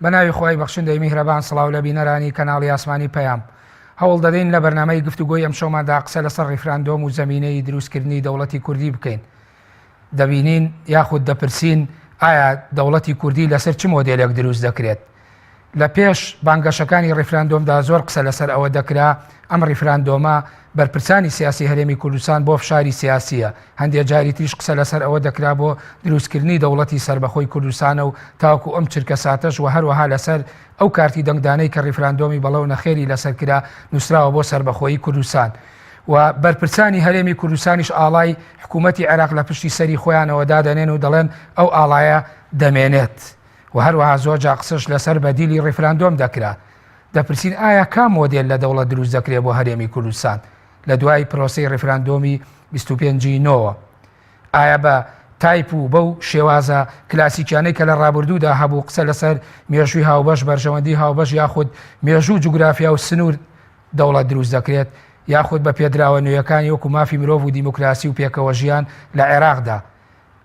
بە ناوی خوای بەخشندەی میهرەبان سڵاو لە بینەرانی کەناڵی ئاسمانی پەیام. هەوڵ دەدەین لە بەرنامەی گفتوگۆی ئەمشەوماندا قسە لەسەر ڕیفراندۆم و زەمینەی دروستکردنی دەوڵەتی کوردی بکەین. دەبینین یاخود دەپرسین ئایا دەوڵەتی کوردی لەسەر چ مۆدێلێک دروست دەکرێت؟ لە پێش بانگەشەکانی ڕیفراندۆمدا زۆر قسە لەسەر ئەوە دەکرا ئەم ڕیفراندۆمە بەرپرسانی سیاسی هەرێمی کوردستان بۆ فشاری سیاسیە، هەندێ جاری تریش قسە لەسەر ئەوە دەکرا بۆ دروستکردنی دەوڵەتی سەربەخۆی کوردستانە و تاوەکو ئەم چرکەساتەش وە هەروەها لەسەر ئەو کارتی دەنگدانەی کە ڕیفراندۆمی بەڵێ و نەخێری لەسەر کرا نوسراوە بۆ سەربەخۆیی کوردستان و بەرپرسانی هەرێمی کوردستانیش ئاڵای حکوومەتی عێراق لە پشتی سەری خۆیانەوە دادەنێن و دەڵێن ئەو ئاڵایە دەمێنێت و هەروەها زۆر جا قسەش لەسەر بەدیلی ڕیفراندۆم دەکرا. دەپرسین ئایا کام مۆدێل لە دەوڵەت دروست دەکرێت بۆ هەرێمی کوردستان لە دوای پرۆسەی ڕیفراندۆمی 25 ی نۆوە؟ ئایا بە تایپ و بەو شێوازە کلاسیکیانەی کە لە ڕابردوودا هەبوو قسە لەسەر مێژووی هاوبەش، بەرژەوەندی هاوبەش یاخود مێژوو و جوگرافیا و سنوور دەوڵەت دروست دەکرێت یاخود بە پێدراوە نوێیەکانی وەکو مافی مرۆڤ و دیموکراسی و پێکەوەژیان لە عێراقدا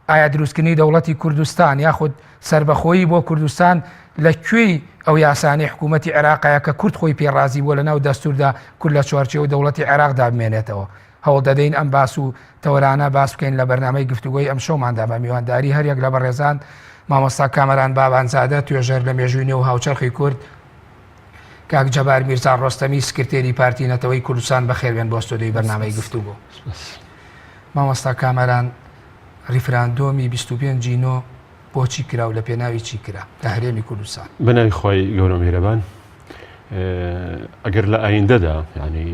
ئایا دروستکردنی دەوڵەتی کوردستان یاخود سەربەخۆیی بۆ کوردستان لە کوێی ئەو یاسانەی حکوومەتی عێراقایە کە کورد خۆی پێ ڕازی بووە لەناو دەستووردا کورد لە چوارچێوەی دەوڵەتی عێراقدا بمێنێتەوە؟ هەوڵ دەدەین ئەم باس و تەوەرانە باس بکەین لە بەرنامەی گفتوگۆی ئەمشەوماندا بە میوانداری هەریەک لە بەڕێزان مامۆستا کامەران بابانزادە توێژەر لە مێژووی نوێ و هاوچەرخی کورد، کاک جەبار میرزا ڕۆستەمی سکرتێری پارتی نەتەوەی کوردستان بەخێربێن بۆ ستۆدیۆی بەرنامەی گفتوگۆ. مامۆستا کامەران ڕیفراندۆمی 25 ی نۆ بۆچی کرا و لە پێناوی چی کرا لە هەرێمی کوردستان؟ بە ناوی خوای گەورە و میهرەبان ئەگەر لە ئایندەدا یعنی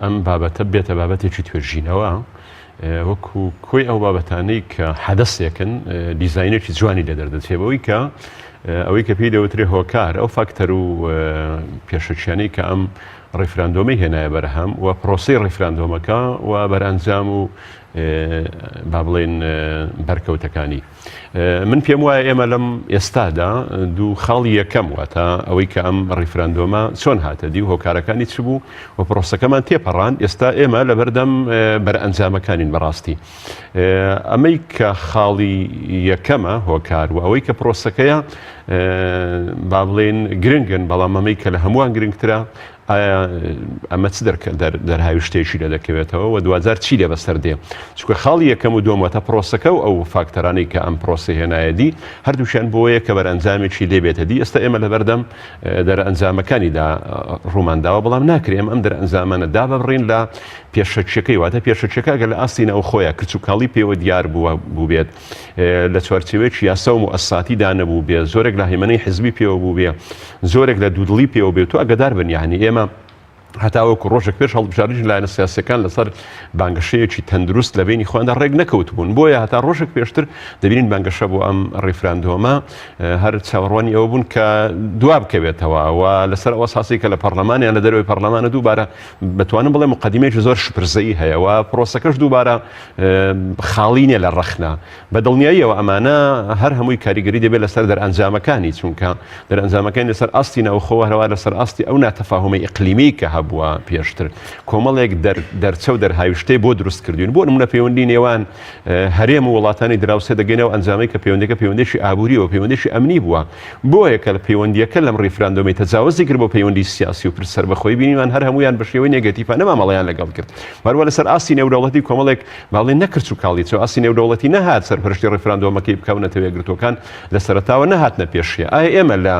ئەم بابەتە بێتە بابەتێکی توێژینەوە وەکو کۆی ئەو بابەتانەی کە حەدەسێکن دیزینێکی جوانی لێ دەردەچێ بەوەی کە ئەوەی کە پێی دەوترێ هۆکار ئەو فاکتەر و پێشەکیانەی کە ئەم ڕیفراندۆمەی هێنایە بەرهەم و پرۆسەی ڕیفراندۆمەکە و بەرئەنجام و با بڵێن بەرکەوتەکانی. من پێم وایە ئێمە لەم ئێستادا دوو خاڵی یەکەم واتە ئەوەی کە ئەم ڕیفراندۆمە چۆن هاتە دی و هۆکارەکانی چ بوو و پرۆسەکەمان تێپەڕان ئێستا ئێمە لەبەردەم بەرئەنجامەکانین بەڕاستی ئەمەی کە خاڵی یەکەمە هۆکار و ئەوەی کە پرۆسەکەیە با بڵێن گرنگن بەڵام ئەمەی کە لە هەمووان گرنگترە ئایا ئەمە چ دەرهاویشتەیەکی لێ دەکەوێتەوە و دواجار چی لێ بەسەر دێ؟ چونکە خاڵی یەکەم و دووەم واتە پرۆسەکە و ئەو فاکتەرانەی کە ئەم پرۆسەی هێنایە دی هەردووکیان بۆیە کە بەرئەنجامێکی لێ بێتە دی ئێستا ئێمە لەبەردەم دەرئەنجامەکانیدا ڕوومان داوە بەڵام ناکرێ ئێمە ئەم دەرئەنجامانە داببڕین لە پێشەکیەکەی واتە پێشەکیەکە ئەگەر لە ئاستی ناوخۆیە کرچ و کاڵی پێوە دیار بووە بووبێت لە چوارچێوەیەکی یاسا و موئەسساتیدا نەبووبێ، زۆرێک لە هەیمەنەی حزبی پێوە بووبێ، زۆرێک لە دوودڵی پێوە بێ، تۆ ئاگادار بن یانی ئێمە هەتاوەکو ڕۆژێک پێش هەڵبژاردنیش لایەنە سیاسیەکان لەسەر بانگەشەیەکی تەندروست لە بینی خۆیاندا ڕێک نەکەوتبوون بۆیە هەتا ڕۆژێک پێشتر دەبینین بانگەشە بۆ ئەم ڕیفراندۆمە هەر چاوەڕوانی ئەوە بوون کە دوا بکەوێتەوە و لەسەر ئەو ئەساسی کە لە پەرلەمانیان لە دەرەوەی پەرلەمانە دووبارە بتوانم بڵێ مقدمەیەکی زۆر شپرزەیی هەیە و پرۆسەکەش دووبارە خاڵی نیە لە ڕەخنە. بە دڵنیاییەوە ئەمانە هەر هەمووی کاریگەری دەبێت لەسەر دەرئەنجامەکانی، چونکە دەرئەنجامەکانی لەسەر ئاستی ناوخۆ و هەروەها لەسەر ئاستی ئەو ناتەفاهومەی ئیقلیمی کە هەبووە پێشتر کۆمەڵێک دەرچە و دەرهاویشتەی بۆ دروست کردوین. بۆ نمونە پەیوەندی نێوان هەرێم و وڵاتانی دراوسێ دەگەینە ئەو ئەنجامەی کە پەیوەندیەکە پەیوەندیەکی ئابووریە و پەیوەندیەکی ئەمنی بووە. بۆیە کە پەیوەندیەکە لەم ڕیفراندۆمەی تەجاوزی کرد بۆ پەیوەندی سیاسی و پرس سەربەخۆیی بینیمان هەر هەموویان بە شێوەی نێگەتیفانە مامەڵەیان لەگەڵ کرد. هەروە لەسەر ئاستی نێودەوڵەتی کۆمەڵێک باڵێ نەکرچ و کاڵی چۆ ئاستی نێودەوڵەتی نەهات سەرپەرشتی ڕیفراندۆمەکەی بکا و نەتەوە یەکگرتووەکان لە سەرەتاوە نەهاتنە پێشیە. ئایا ئێمە لە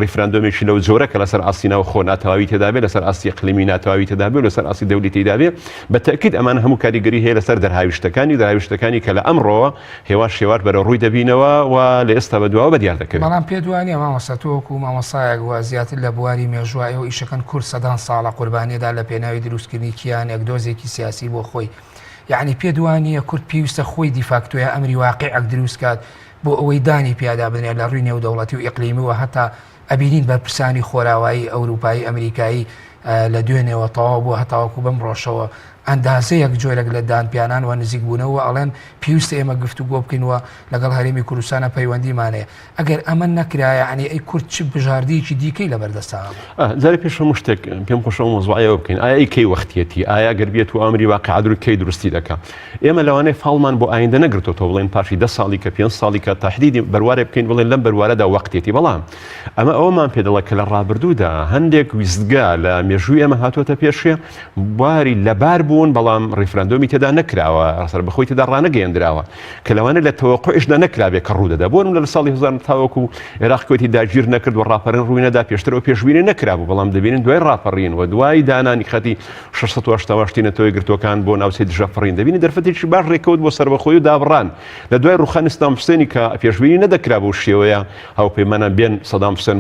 ڕیفراندۆمێکی لەو جۆرە کە لەسەر ئاستی ناوخۆ ناتەواوی تێدا بێ، لەسەر ئاستی ئیقلیمی ناتەواوی تێدا بێ و لەسەر ئاستی دەولی تێدا بێ، بە تەئکید ئەمانە هەموو کاریگەری هەیە لەسەر دەرهاویشتەکانی، دەرهاویشتەکانی کە لە ئەمڕۆوە هێواش هێواش بەرەو ڕووی دەبینەوە و لە ئێستا بەدواوە بەدیار دەکەوێت. بەڵام پێت وا نییە مامۆستا تۆ وەکوو مامۆستایەک و زیاتر لە بواری مێژووە ئێوە ئیشەکەن کورد سەدان ساڵە قوربانیەدا لە پێناوی دروستکردنی کیانێک دۆزێکی سیاسی بۆ خۆی یەعنی پێت وا نییە کورد پێویستە خۆی دیفاکتۆیا ئەمری واقیعەک دروست کات بۆ ئەوەی دانی پیادا بنێت لە ڕووی نێودەوڵەتی و ئیقلیمی و هەتا ئەبینین بەرپرسانی خۆراوایی ئەوروپایی ئەمریکایی لە دوێنێوە تەواو بووە هەتاوەکو بەم ڕۆژەوە. ئەندازەیەک جۆرێک لە دانپیانان و نزیکبوونەوە ئەڵێن پێویستە ئێمە گفتوگۆ بکەین و لەگەڵ هەرێمی کوردستانە پەیوەندیمان هەیە. ئەگەر ئەمە نەکرا یەعنی ئەی کورد چ بژاردەیەکی دیکەی لەبەردەستا هەبوو؟ جارێ پێش هەموو شتێک پێم خۆشە ئەو مەوزوعەیەوە بکەین ئایا ئەی کەی وەختیەتی ئایا گەر بێت و ئەمری واقع درو کەی دروستی دەکا ئێمە لەوانەیە فاڵمان بۆ ئایندە نەگرتۆتەوە بڵێن پاشی دە ساڵی کە پێنج ساڵی کە تەحدیدی بەروارێ بکەین بڵێن لەم بەروارەدا وەختیەتی بەڵام ئەمە ئەوەمان پێ دەڵێ کە لە ڕابردوودا هەندێک ویستگە لە مێژووی ئێمە هاتووەتە پێشێ بواری لەبار بوون بەڵام ڕیفراندۆمی تێدا نەکراوە سەربەخۆی تێدا ڕانەگەیەندراوە کە لەوانەیە لە تەوەقوعیشدا نەکرابێ کە ڕوودەدا بۆ نمونە لە ساڵی 1970 تاوەکو عێراق کوێتی داگیر نەکرد و ڕاپەڕین ڕووی نەدا پێشتر ئەو پێشبینی نەکرابوو بەڵام دەبینین دوای ڕاپەڕین و دوای دانانی خەتی 688 نەتەوە یەکگرتووەکان بۆ ناوچەی دژە فڕین دەبینین دەرفەتێکی باش ڕێکەوت بۆ سەربەخۆیی و دابڕان لە دوای ڕوخانی سدام حوسێنی کە پێشبینی نەدەکرا بەو شێوەیە هاوپەیمانان بێن سەدام حوسێن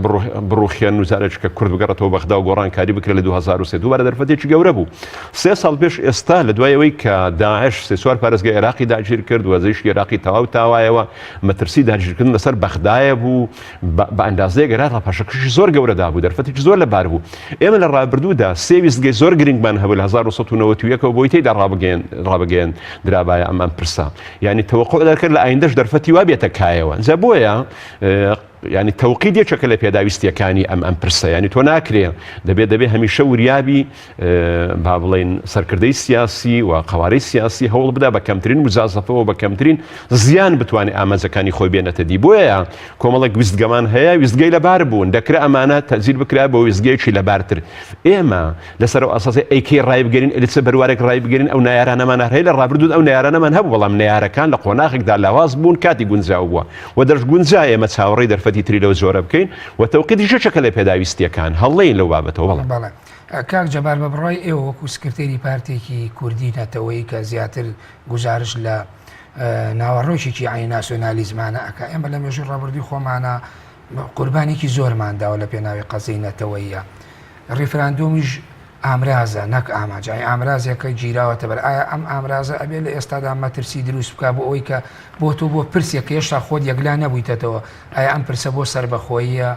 بڕوخێن و جارێکی کە کورد بگەڕێتەوە بەغدا و گۆڕانکاری بکرێت لە 2003 دووبارە دەرفەتێکی گەورە بوو سێ ساڵ پێش ئێستا لە دوای ئەوەی کە داعش سێ چوار پارێزگای عێراقی داگیر کرد و جەیشی عێراقی تەواو تاوایەوە مەترسی داگیرکردن لەسەر بەغدایە بوو بە ئەندازەیەک عێراق لە پاشەکشی زۆر گەورەدا بوو دەرفەتێکی زۆر لەبار بوو ئێمە لە ڕابردوودا سێ ویستگەی زۆر گرنگمان هەبوو لە 1991ەوە بۆی تێدا ڕابگەیەن ڕابگەیەن درابایە ئەم ئەم پرسە یعنی تەوەقع دەکرد لە ئایندەش دەرفەتی وا بێتە کایەوە جا بۆیە یعنی تەوقید یەکێکە لە پێداویستیەکانی ئەم ئەم پرسە یعنی تۆ ناکرێ دەبێت دەبێ هەمیشە وریابی با بڵێن سەرکردەی سیاسی و قوارەی سیاسی هەوڵ بدا بە کەمترین مجازەفەوە بە کەمترین زیان بتوانێت ئامانجەکانی خۆی بێنێتە دی بۆیە کۆمەڵێک ویستگەمان هەیە ویستگەی لەبار بوون دەکرا ئەمانە تەزیل بکرا بۆ ویستگەیەکی لەبارتر ئێمە لەسەر ئەو ئەساسەی ئەی کەی ڕایبگەرین لە چ بەروارێک ڕایبگەرین ئەو نەیارانەمان هەر هەیە لە ڕابردوو ئەو نەیارانەمان هەبوو بەڵام نەیارەکان لە قۆناغێکدا لاواز بوون کاتی گونجاو بووە و دەشگونجا ئێمە چاوەڕێی دەرفەتی تری لەو جۆرە بکەین و تەوقیتیش یەکێکە لە پێداویستییەکان هەڵەین لەو بابەتەوە بەڵێ. بەڵێ کاک جەبار بە بڕوای ئێوە وەکو سکرتێری پارتێکی کوردی نەتەوەیی کە زیاتر گوزارشت لە ناوەڕۆکێکی عەینی ناسیۆنالیزمانە ئەکا ئێمە لە مێژووی ڕابردووی خۆمانە قوربانێکی زۆرمان داوە لە پێناوی قەزیەی نەتەوەییە. ڕیفراندۆمیش ئامرازە نەک ئامانج، یانی ئامرازێکە گیراوەتە بەر، ئایا ئەم ئامرازە ئەبێ لە ئێستادا مەترسی دروست بکا بۆ ئەوەی کە بۆ تۆ بۆ پرسێک کە هێشتا خۆت یەکلا نەبوویتەتەوە، ئایا ئەم پرسە بۆ سەربەخۆییە،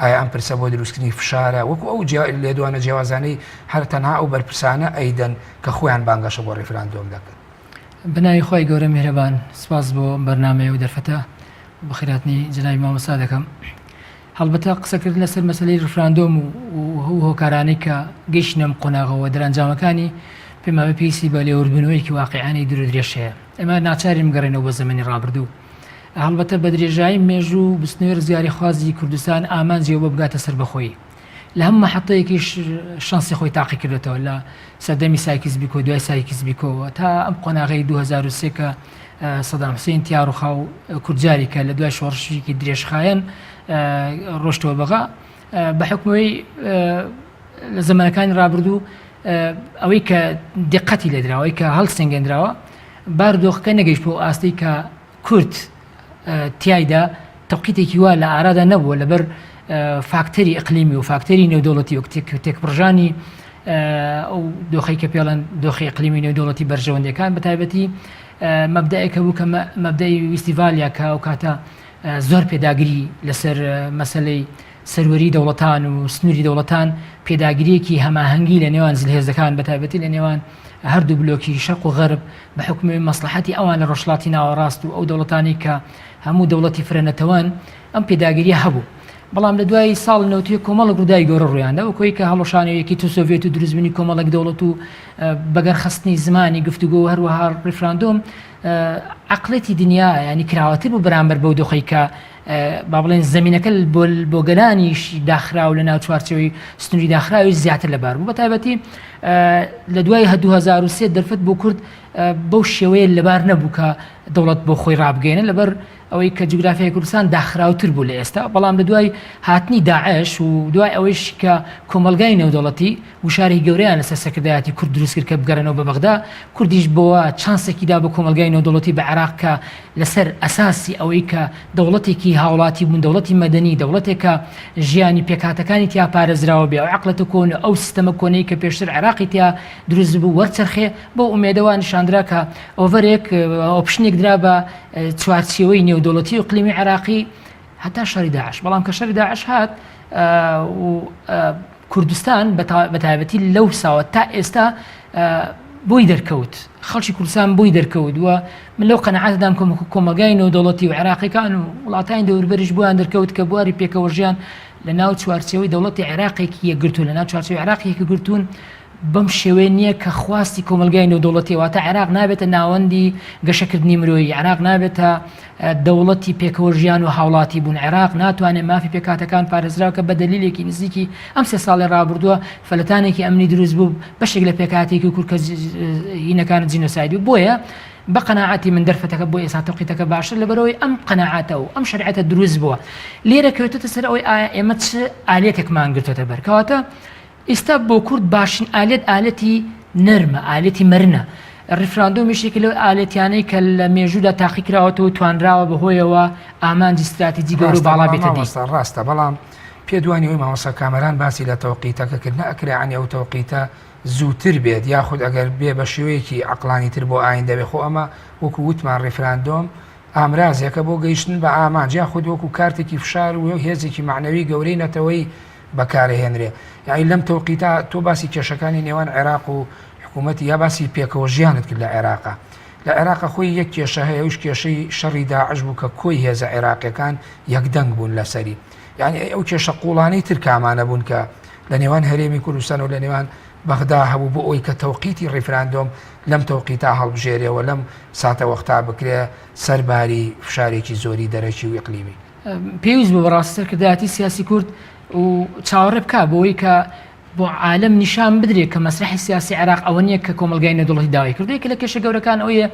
ئایا ئەم پرسە بۆ دروستکردنی فشارە، وەکو ئەو لێدوانە جیاوازانەی هەر تەنها ئەو بەرپرسانە ئەیدەن کە خۆیان بانگەشە بۆ ڕیفراندۆم دەکەن. بەناوی خوای گەورە میهرەبان سپاس بۆ ئەم بەرنامەیە و دەرفەتە بەخێرهاتنی جەنابی مامۆستا دەکەم. هەڵبەتە قسەکردن لەسەر مەسەلەی ڕیفراندۆم و ئەو هۆکارانەی کە گەیشتنە ئەم قۆناغەوە دەرئەنجامەکانی پێم وابێ پێویستی بە لێوردبوونەوەیەکی واقیعانەی دوور و درێژ هەیە. ئێمە ناچارین بگەڕێینەوە بۆ زەمەنی ڕابردوو. هەڵبەتە بە درێژایی مێژوو بزوتنەوەی ڕزگاریخوازی کوردستان ئامانجی ئەوە بگاتە سەربەخۆیی. لە هەموو مەحەتەیەکیش شانسی خۆی تاقی کردێتەوە لە سەردەمی سایکس بیکۆ دوای سایکس بیکۆوە تا ئەم قۆناغەی 2003 کە سەدام حوسێن تیا ڕوخا و کورد جاری کە لە دوای شۆڕشێکی درێژخایەن ڕۆشتەوە بەغا بە حکومەوەی لە زمانەکانی ڕابردوو ئەوەی کە دقەتی لێدراوەی کە هەڵسەنگێنراوە باردۆخەکە نەگەیشت بۆ ئاستی کە کورد تیایدا تەوقیتێکی وا لە ئارادا نەبووە لەبەر فاکتەری ئەقلیمی و فاکتەری نێودەوڵەتی و تێکپڕژانی ئەو دۆخی کە پێڵەن دۆخی ئەقلیمی نێودەوڵەتی بەرژەوەندەکان بە تایبەتی مەبدەئێک هەبوو کە مەبدەئی ویستیڤالیا کە ئەو کاتە زۆر پێداگری لەسەر مەسەلەی سەروەری دەوڵەتان و سنووری دەوڵەتان پێداگریەکی هەماهەنگی لە نێوان زلهێزەکان بە تایبەتی لە نێوان هەردوو بلۆکی شەرق و غەرب بە حوکمی مەسڵەحەتی ئەوان لە ڕۆژهەڵاتی ناوەڕاست و ئەو دەوڵەتانەی کە هەموو دەوڵەتی فرە نەتەوەن ئەم پێداگریە هەبوو بەڵام لە دوای ساڵ نەوتوێ کۆمەڵک ڕووداوی گەورە ڕوویاندا وەک ئەوەی کە هەڵوەشانەوەی یەکێتی سۆڤێت و دروستبوونی کۆمەڵێک دەوڵەت و بەگەرخستنی زمانی گفتوگۆ و هەروەها ڕیفراندۆم عەقڵێتی دنیا ینی کراوەتر بوو بەرامبەر بەو دۆخەی کە با بڵێن زمینەکە بۆ گەلانیش داخراو لە ناو چوارچەوەی سنووری داخراوی زیاتر لەبار بوو بە تایبەتی لە دوای 2023 دەرفەت بۆ کورد بەو شێوەیە لەبار نەبوو کە دەوڵەت بۆ خۆی ڕابگەێنە لەبەر ئەوەی کە جوگرافیای کوردستان داخراوتر بوو لە ئێستا، بەڵام لە دوای هاتنی داعش و دوای ئەوەیش کە کۆمەڵگای نێودەوڵەتی گوشارێکی گەورەیان لەسەر سەرکردایەتی کورد دروست کرد کە بگەڕێنەوە بە بەغدا، کوردیش بەوە چانسێکی دا بە کۆمەڵگای نێودەوڵەتی بە عێراق کە لەسەر ئەساسی ئەوەی کە دەوڵەتێکی هاوڵاتی بوون، دەوڵەتی مەدەنی، دەوڵەتێک کە ژیانی پێکهاتەکانی تیا پارێزراوە بێ، ئەو عەقڵێتە کۆن و ئەو سیستەمە کۆنەی کە پێشتر عێراقی تیا دروست ببوو وەرچەرخێ، بەو ئومێدە وا نیشاندرا کە offer ێک، option ێک درا بە چوارچێوەی نێودەوڵەتی و ئیقلیمی عێراقی هەتا شەڕی داعش بەڵام کە شەڕی داعش هات و کوردستان بە تایبەتی لەو ساوە تا ئێستا بۆی دەرکەوت خەڵکی کوردستان بۆی دەرکەوت و من لەو قەنەعاتدام کە کۆمەلگای نێودەوڵەتی و عێراقیەکان و وڵاتانی دەوربەریش بۆیان دەرکەوت کە بواری پێکەوە ژیان لە ناو چوارچێوەی دەوڵەتی عێراقێکی یەکگرتوو لە ناو چوارچێوەی عێراقی یەکگرتوون بەم شێوەیە نییە کە خواستی کۆمەلگای نێودەوڵەتی واتە عێراق نابێتە ناوەندی گەشەکردنی مرۆیی عێراق نابێتە دەوڵەتی پێکەوە ژیان و هاوڵاتی بوون عێراق ناتوانێت مافی پێکهاتەکان پارێزراو کە بە دەلیلێکی نزیکی ئەم سێ ساڵی ڕابردووە فەلەتانێکی ئەمنی دروست بوو بەشێک لە پێکهاتێکی کورد کە هینەکان جینۆساید بوو بۆیە بە قەناعەتی من دەرفەتەکە بۆ ئێستا تەوقیتەکە باشتر لەبەرەوەی ئەم قەناعەتە و ئەم شەرعەتە دروست بووە لێرە کەوتێتە سەر ئەوەی ئایا ئێمە چ ئالێتێکمان گرتۆتە بەر کەواتە ئیستا بۆ کورد باشترین ئالێت ئالێتی نەرمە، ئالێتی مەرنە. ڕیفراندۆم یەکێکە لەو ئالێتیانەی کە لە مێژوودا تاقی کراوەتەوە و توانراوە بەهۆیەوە ئامانجی ستراتیجی گەورە و ڕاستە باڵا بەڵام بێتە دی. مامۆستا ڕاستە بەڵام پێت وانی ئەوەی مامۆستا کامەران باسی لە تەوقیتەکە کرد نەئەکرا یانی ئەو تەوقیتە زووتر بێت یاخود ئەگەر بێ بە شێوەیەکی عەقڵانی تر بۆ ئایندە بێ خۆ ئەمە وەکو وتمان ڕیفراندۆم ئامرازێکە بۆ گەیشتن بە ئامانج یاخود وەکو کارتێکی فشار و هێزێکی مەعنەوی گەورەی نەتەوەیی بەکارئەهێنرێ یانی لەم تەوقیتە تۆ باسی کێشەکانی نێوان عێراق و حکوومەتی یا باسی پێکەوە ژیانت کرد لە عێراقا لە عێراقا خۆی یەک کێشە هەیە ئەوش کێشەی شەڕی داعش بوو کە کۆی هێزە عێراقیەکان یەکدەنگ بوون لەسەری یعنی ئەو کێشە قوڵانەی تر کامانە بوون کە لە نێوان هەرێمی کوردستان و لە نێوان بەغدا هەبوو بۆ ئەوی کە تەوقیتی ڕیفراندۆم لەم تەوقیتا هەڵبژێرێەوە لەم ساتەوەختا بکرێ سەرباری فشارێکی زۆری دەرەکی و ئیقلیمی. پێویست بوو بەڕاستی سەرکردایەتی سیاسی کورد و چاوەڕێ بکا بۆی کە بۆ عالم نیشان بدرێت کە مەسرحی سیاسی عێراق ئەوە نییە کە کۆمەلگای نێودەوڵەتی داوای کردو یەکێک لە کێشە گەورەکان ئەوەیە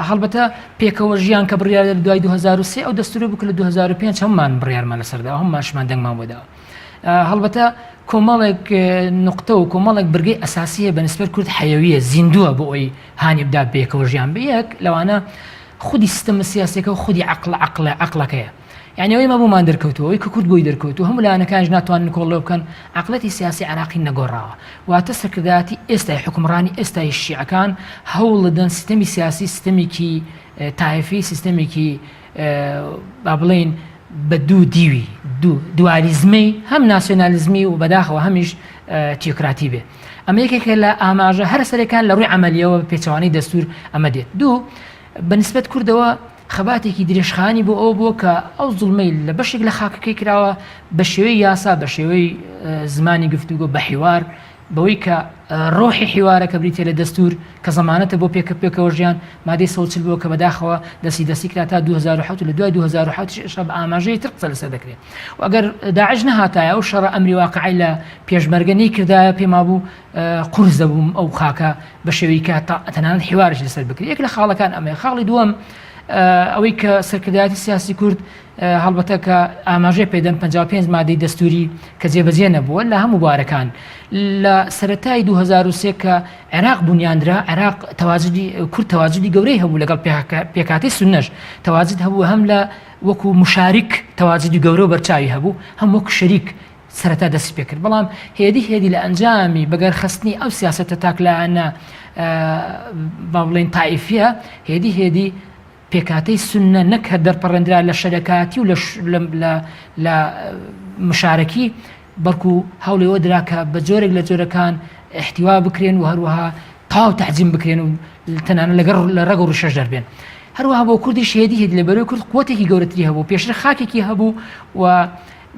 هەڵبەتە پێکەوە ژیان کە بڕیار لە دوای 2003 ئەو دەستورە بوو کە لە 2005 هەمومان بڕیارمان لەسەردا هەمومانشمان دەنگمان بۆ داوە هەڵبەتە کۆمەڵێک نقطە و کۆمەڵێک برگەی ئەساسی هەیە بە نسبەت کورد حەیەویە زیندووە بۆ ئەوی هانی بدا پێکەوە ژیان بە یەک لەوانە خودی سیستەمە سیاسیەکە و خودی عەقڵ عەقڵە عەقڵەکەیە یعنی ئەوەی مەبوومان دەرکەوتووە ئەوەی کە کورد بۆی دەرکەوتوو هەموو لایەنەکانیش ناتوانن نکۆڵ لەوە بکەن عەقڵێتی سیاسی عێراقی نەگۆڕاوە واتە سەرکردایەتی ئێستای حوکمڕانی ئێستای شیعەکان هەوڵ دەدەن سیستەمی سیاسی سیستەمێکی تایفی سیستەمێکی با بڵێین بە دوو دیوی دوو دوالیزمی هەم ناسیۆنالیزمی و بەداخەوە هەمیش تیۆکراتی بێ ئەمە یەکێکە لە ئاماژە هەرە سەرەکان لە ڕووی عەمەلیەوە بە پێچەوانەی دەستور ئەمە دێت دوو بە نسبەت کوردەوە خەباتێکی درێژخایەنی بۆ ئەوە بووە کە ئەو زوڵمەی لە بەشێک لە خاکەکەی کراوە بە شێوەی یاسا بە شێوەی زمانی گفتوگۆ بە حیوار بەوەی کە ڕۆحی حیوارە کە بریتە لە دەستور کە زەمانەتە بۆ پێکە پێکەوە ژیان مادەی 140 بووە کە بەداخەوە دەستی دەستی کرا تا 2007 لە دوای 2007 ئێستا بە ئاماژەی تر قسە لەسەر دەکرێت و ئەگەر داعش نەهاتایە ئەو شەڕە ئەمری واقعی لە پێشمەرگە نەیکردایە پێمابوو قورس دەبووم ئەو خاکە بە شێوەی کە تەنانەت حیوارش لەسەر بکرێت یەک لە خاڵەکان ئەمەیە خاڵی دووەم ئەوەی کە سەرکردایەتی سیاسی کورد هەڵبەتە کە ئاماژەی پێدەم 55 مادەی دەستوری کە جێبەجێ نەبووە لە هەموو بوارەکان لە سەرەتای 2023 کە عێراق بنیاندرا عێراق تەواجدی کورد تەواجدی گەورەی هەبوو لەگەڵ پێکاتی سونەش تەواجد هەبوو هەم لە وەکو مشارک تەواجدی گەورە و بەرچاوی هەبوو هەم وەکو شەریک سەرەتا دەستی پێکرد، بەڵام هێدی هێدی لە ئەنجامی بەگەرخستنی ئەو سیاسەتە تاکلایەنە با بڵێین تائیفیە هێدی هێدی پێکهاتەی سوننە نەک هەر دەرپەڕێندرا لە شەرەکاتی و لە مشارەکی بەڵکو هەوڵی ئەوە درا کە بە جۆرێک لە جۆرەکان احتیوا بکرێن و هەروەها تاو تەحجیم بکرێن و تەنانە لەگەڕ لە ڕەگ و ڕیشەش دەربێن هەروەها بۆ کوردیش هێدی هێدی لە بەرەی کورد قوتێکی گەورەتری هەبوو پێشتر خاکێکی هەبوو و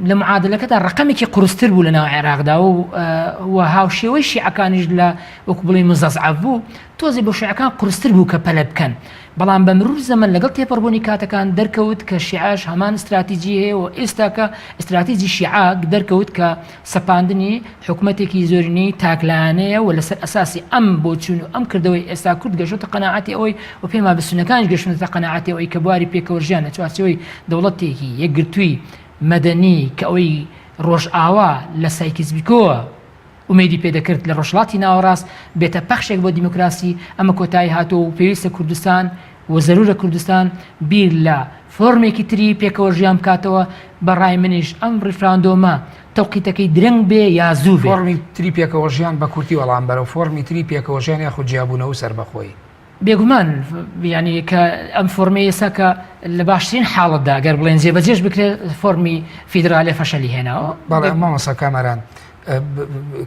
لە معادلەکەدا ڕەقەمێکی قورستر بوو لە ناو عێراقدا و و هاوشێوەی شیعەکانیش لە وەکو بڵێین مزەزعەف بوو تۆزێ بۆ شیعەکان قورستر بوو کە پەلە بکەن بەڵام بە مرور زەمەن لەگەڵ تێپەڕبوونی کاتەکان دەرکەوت کە شیعەش هەمان استراتیجی هەیە و ئێستاکە استراتیجی شیعە دەرکەوت کە سەپاندنی حکومەتێکی زۆرینەی تاکلایەنەیە و لەسەر ئەساسی ئەم بۆچوون و ئەم کردەوەی ئێستا کورد گەشتە قەناعەتی ئەوەی و پێما بە سونەکانیش گەشتونەتە قەناعەتی ئەوەی کە بواری پێکەوە ژیان لە چوارچێوەی دەوڵەتێکی یەکگرتووی مەدەنی کە ئەوەی ڕۆژئاوا لە سایکس بیکۆوە ئومێدی پێ دەکرد لە ڕۆژهەڵاتی ناوەڕاست بێتە پەخشێک بۆ دیموکراسی، ئەمە کۆتایی هاتووە و پێویستە کوردستان و زەرورە کوردستان بیر لە فۆرمێکی تری پێکەوە ژیان بکاتەوە، بە ڕای منیش ئەم ڕیفراندۆمە تەوقیتەکەی درەنگ بێ یا زوو بێ. فۆرمی تری پێکەوە ژیان بە کورتی وەڵام بەرەو فۆرمی تری پێکەوە ژیان یاخود جیابوونەوە و سەربەخۆیی. بێگومان یانی کە ئەم فۆرمەی ئێستا کە لە باشترین حاڵەتدا گەر بڵێن جێبەجێش بکرێت فۆرمی فیدراالێ فەشەلی هێناوە. بەڵێ مامۆستا کامەران.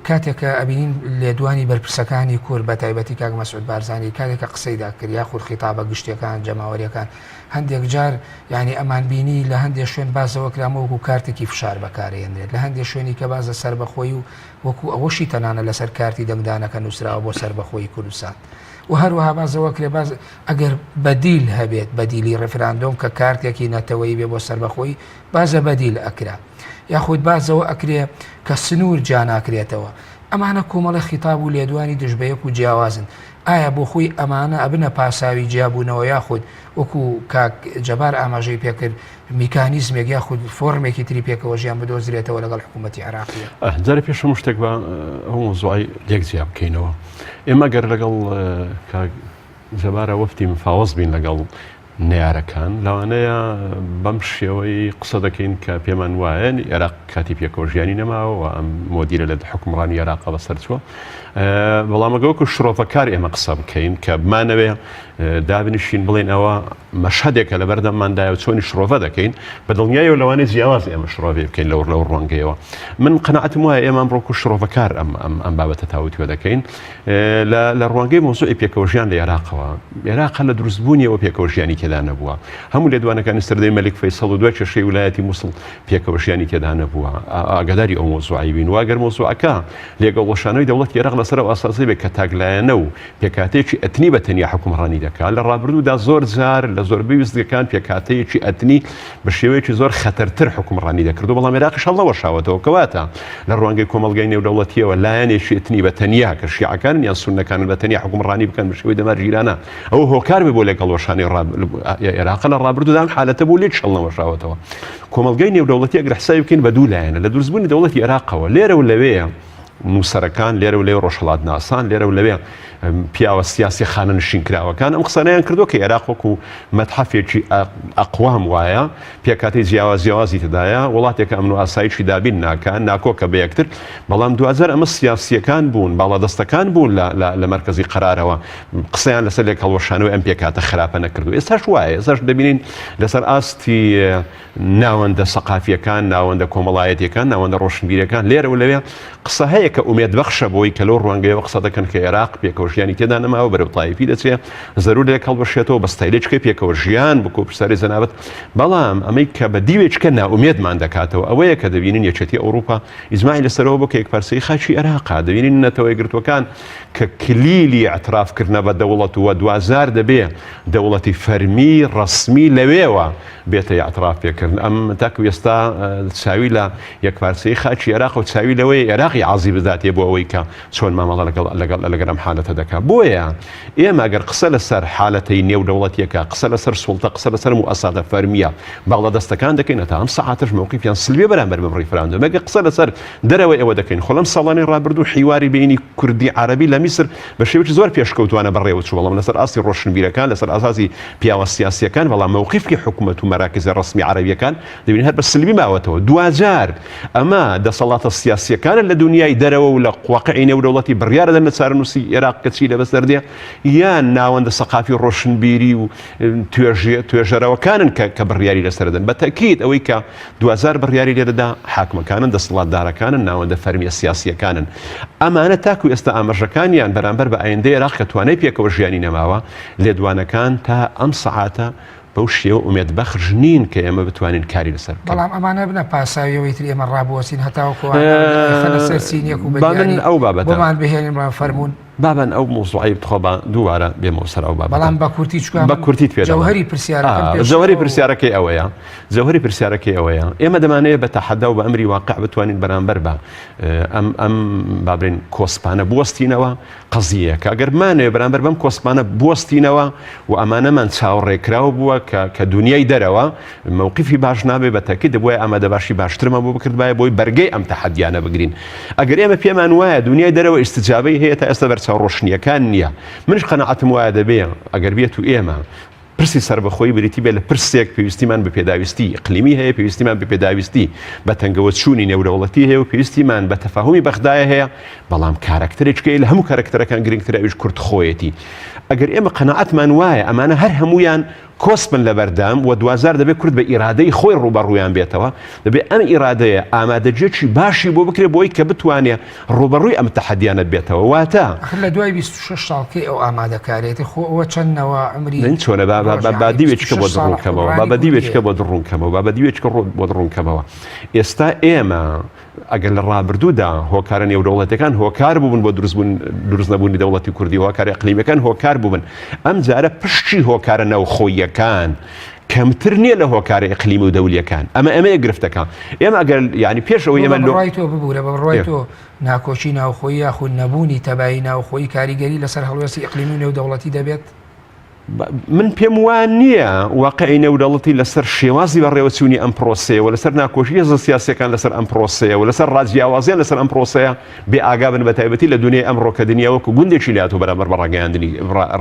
کاتێک کە ئەبینین لێدوانی بەرپرسەکانی کورد بە تایبەتی کاک مەسعود بارزانی کاتێک کە قسەی دەکرد یاخود خیتابە گشتیەکان جەماوەریەکان هەندێک جار یعنی ئەمان بینی لە هەندێک شوێن باسەوە کرامە وەکو کارتێکی فشار بەکارێنرێت لە هەندێک شوێنی کە باز لە سەربەخۆی و وەکو ئەوەشی تەنانە لەسەر کارتی دەنگدانەکە نووسراوە بۆ سەربەخۆی کوردستان و هەروەها باسەوە کرێ باز ئەگەر بەدیل هەبێت بەدیلی ڕفراندۆم کە کارتێکی نەتەوەیی بێ بۆ سەربەخۆی بازە بەدیل ئەکرا یاخود بازەوە ئەکرێ کە سنوور جیاناکرێتەوە. ئەمانە کۆمەڵێ خیتاب و لێدوانی دژ بەیەک و جیاوازن. ئایا بۆ خۆی ئەمانە ئەبنە پاساوی جیابوونەوە یاخود وەکو کاک جەبار ئاماژەی پێکرد میکانیزمێک یاخود فۆرمێکی تری پێکەوە ژیان بدۆزرێتەوە لەگەڵ حکوومەتی عێراقیە؟ جارێ پێش هەموو شتێک با ئەو مەوزوعەی لێک جیا بکەینەوە. ئێمە گەر لەگەڵ کاک جەبارە وەفدی مفاوەز بین لەگەڵ نەیارەکان، لەوانەیە بەم شێوەی قسە دەکەین کە پێمان وایە عێراق کاتی پێکەوە ژیانی نەماوە و ئەم مۆدیلە لە حکومڕانی عێراقە بەسەر چووە. بەڵام ئەگەر وەکو شرۆڤەکار ئێمە قسە بکەین کە بمانەوێ دابنیشین بڵێن ئەوە مەشهدێکە لە بەردەمماندایە و چۆنی شرۆڤە دەکەین، بە دڵنیایەوە لەوانەیە جیاواز ئێمە شرۆڤەی بکەین لەو لەو ڕوانگەیەوە. من قەناعەتم وایە ئێمە ئەمڕۆ وەکو شرۆڤەکار ئەم ئەم ئەم بابەتە تاوتوێ دەکەین. لە ڕوانگەی مەوزوعی پێکەوەژیان لە عێراقەوە، عێراق هەر لە دروستبوونیەوە پێکەوەژیانی تێدا نەبووە. هەموو لێدوانەکانی سەردەمی مەلیک فەیسەڵ و دوای کێشەی ولایەتی موسڵ پێکەوەژیانی تێدا نەبووە. ئاگاداری ئەو مەوزوعەی بین و ئەگەر مەوزوعەکە لێکهەڵوەشانەوەی دەوڵەتی عێراق لەسەر ئەو ئاساسەی بێت کە تاکلایەنە و پێکهاتەیەکی ئەتنی بە تەنیا حوکمڕانی دەکات، لە ڕابردوودا زۆر جار لە زۆربەی وێستگەکان پێکهاتەیەکی ئەتنی بە شێوەیەکی زۆر خەتەرتر حوکمڕانی دەکرد و بەڵام عێراقیش هەڵنەوەشاوەتەوە. کەواتە لە ڕوانگەی کۆمەڵگای نێودەوڵەتییەوە لایەنێکی ئەتنی بە تەنیا کە شیعەکانن یان سوننەکانن بە تەنیا حوکمڕانی بکەن بە شێوەی دەمارگیرانە ئەوە هۆکار بێ بۆ لێکهەڵوەشانی عێراق لە ڕابردوودا ئەم حالەتە بوو لێکیش هەڵنەوەشاوەتەوە. کۆمەڵگای نێودەوڵەتی ئەگەر حسابی بکەین بە دوو لایەنە لە دروستبوونی دەوڵەتی عێراقەوە لێرە و لەوێ نووسەرەکان لێرە و لەوێ ڕۆژهەڵاتناسان لێرە و لەوێ پیاوە سیاسی خانەنشینکراوەکان ئەم قسانەیان کردووە کە عێراق وەکو مەتحەفێکی ئەقوام وایە پێکهاتەی جیاواز جیاوازی تێدایە وڵاتێکە ئەمن و ئاسایشی دابین ناکا ناکۆکە بە یەکتر بەڵام دواجار ئەمە سیاسیەکان بوون باڵادەستەکان بوون لە مەرکەزی قەرارەوە قسەیان لەسەر لێک هەڵوەشانەوەی ئەم پێکهاتە خراپە نەکردو ئێستاش وایە ئێستاش دەبینین لەسەر ئاستی ناوەندە سەقافیەکان، ناوەندە کۆمەڵایەتیەکان، ناوەندە ڕۆشنبیرەکان لێرە و لەوێ قسە هەیە کە ئومێد بەخشە بۆی کە لەو ڕوانگەیەوە قسە دەکەن کە عێراق پێکەوە ژیانی تێدا نەماوە بەرەو تایفی دەچێ زەرور لێک هەڵبەشێتەوە بە ستایلێککە پێکەوە ژیان بکۆ پرسیاری جەنابت بەڵام ئەمەی کە بە دیوێککە نائومێدمان دەکاتەوە ئەوەیە کە دەبینین یەکێتی ئەوروپا ئیجماعی لەسەرەوە بۆ کە یەکپارچەیی خاکی عێراقا دەبینین نەتەوە یەکگرتووەکان کە کلیلی ئیعترافکردنە بە دەوڵەت و دواجار دەبێ دەوڵەتی فەرمی ڕەسمی لەوێوە بێتە ئیعتراف پێکردن ئەم تاکو ئێستا چاوی لە یەکپارچەیی خاکی عێراق و چاوی لەوەی عێراقی عازی بداتێ بۆ ئەوەی کە چۆن مامەڵە لەگەڵ لەگەڵ لەگەڵ ئەم حالەتە دەکات بۆیە ئێمە گەر قسە لەسەر حالەتەی نێودەوڵەتیەکە قسە لەسەر سوڵتە قسە لەسەر موئەسساتە فەرمیە باڵادەستەکان دەکەین هەتا ئەم سەعاتەش مەوقیفیان سلبیە بەرامبەر بەم ڕیفراندۆمە گەر قسە لەسەر دەرەوەی ئەوە دەکەین خۆ لەم ساڵانەی ڕابردوو حیواری بینی کوردی عەرەبی لە میسر بە شێوەیەکی زۆر پێشکەوتوانە بەڕێوە چوو بەڵام لەسەر ئاستی ڕۆشنبیرەکان لەسەر ئاساسی پیاوە سیاسیەکان بەڵام مەوقیفی حکومەت و مەراکزە ڕەسمی عەرەبیەکان دەبینین هەر بە سلبی ماوەتەوە دواجار ئەمە دەسەڵاتە سیاسیەکانە لە دنیای دەرەوە و لە واقعی نێودەوڵەتی بڕیارە دەن لە چارەنووسی عێراق کە چی لە بەسەر دێ یان ناوەندە سەقافی ڕۆشنبیری و توێژەرەوەکانن کە کە بڕیاری لەسەر دەن بە تەکید ئەوەی کە دواجار بڕیاری لێدەدا حاکمەکانن دەسەڵاتدارەکانن ناوەندە فەرمیە سیاسیەکانن ئەمانە تاکو ئێستا ئاماژەکانیان بەرامبەر بە ئایندەی عێراق کە توانای پێکەوە ژیانی نەماوە لێدوانەکان تا ئەم سەعاتە بەو شێوە ئومێدبەخش نین کە ئێمە بتوانین کاری لەسەر بکەین. بەڵام ئەمانە بنە پاساوی ئەوەی تر ئێمە ڕابوەستین هەتاوەکو ئەوانە سەر سینیەک و با من ئەو بابەتە بۆمان بهێنن بڵێن فەرموون. با من ئەو مەوزوعەی بتخوا با دووبارە بێمەوە سەر ئەو بابەتە. بەڵام بە کورتی چونکە بە کورتیت پێ دەڵێم. جەوهەری پرسیارەکەم پێ جەوهەری پرسیارەکەی ئەوەیە جەوهەری پرسیارەکەی ئەوەیە ئێمە دەمانەوێت بە تەحەدا و بە ئەمری واقع بتوانین بەرامبەر بە ئەم ئەم با بڵێین کۆسپانە بوەستینەوە قەزییەکە ئەگەر بمانەوێت بەرامبەر بەم کۆسپانە بوەستینەوە و ئەمانەمان چاوەڕێکراو بووە کە کە دونیای دەرەوە مەوقیفی باش نابێ بە تەکید دەبوایە ئامادەباشی باشترمان بۆ بکردبایە بۆی بەرگەی ئەم تەحەدیانە بگرین ئەگەر ئێمە پێمان وایە دونیای دەرەوە ئیستجابەی هەیە تا ئێستا بەرچاوڕۆشنییەکان نییە منیش قەناعەتم وایە دەبێ ئەگەر بێت و ئێمە پرسی سەربەخۆیی بریتی بێت لە پرسێک پێویستیمان بە پێداویستی ئیقلیمی هەیە، پێویستیمان بە پێداویستی بە تەنگەوەچوونی نێودەوڵەتی هەیە و پێویستیمان بە تەفاهومی بەغدایە هەیە، بەڵام کارەکتەرێک هەیە لە هەموو کارەکتەرەکان گرنگترە ئەویش کورد خۆیەتی. ئەگەر ئێمە قەناعەتمان وایە ئەمانە هەر هەموویان. کۆسپن لەبەردەم و دواجار دەبێت کورد بە ئیرادەی خۆی ڕووبەڕوویان بێتەوە، دەبێت ئەم ئیرادەیە ئامادەگییەکی باشی بۆ بکرێت بۆی کە بتوانێت ڕووبەڕووی ئەم تەحەدیانە بێتەوە، واتە. ئەخر لە دوای 26 ساڵ کەی ئەو ئامادەکاریەتی خۆ ئەوە چەند نەوە عومری من چۆنە با با ڕۆژ با با یەعنی دیوێکیکە 26 بۆت ساڵە ڕوون کەمەوە با حوکمڕانی بە کوردیە. دیوێکیکە بۆت ڕوون کەمەوە با بە دیوێکیکە بۆت ڕوون کەمەوە ئێستا ئێمە ئەگەر لە ڕابردوودا هۆکارە نێودەوڵەتیەکان هۆکار بووبن بۆ دروستبوون دروست نەبوونی دەوڵەتی کوردی هۆکارە ئەقلیمیەکان هۆکار بووبن ئەم جارە پشتی هۆکارە ناوخۆییەکان کەمتر نییە لە هۆکارە ئیقلیمی و دەولیەکان ئەمە ئەمەیە گرفتەکە ئێمە ئەگەر یعنی پێش ئەوەی ئێمە لۆ بڕوای تۆ ببورە بە بڕوای تۆ ناکۆکی ناوخۆیی یاخود نەبوونی تەبایی ناوخۆیی کاریگەری لەسەر هەڵوێستی ئیقلیمی و نێودەوڵەتی دەبێت؟ من پێم وا نییە واقعی نێودەوڵەتی لەسەر شێوازی بەڕێوەچوونی ئەم پرۆسەیە و لەسەر ناکۆکی هێزە سیاسیەکان لەسەر ئەم پرۆسەیە و لەسەر ڕاجیاوازیان لەسەر ئەم پرۆسەیە بێ ئاگا بن بە تایبەتی لە دنیای ئەمڕۆ کە دنیا وەکو گوندێکی لاتۆ بەرامبەر بە ڕاگەیاندنی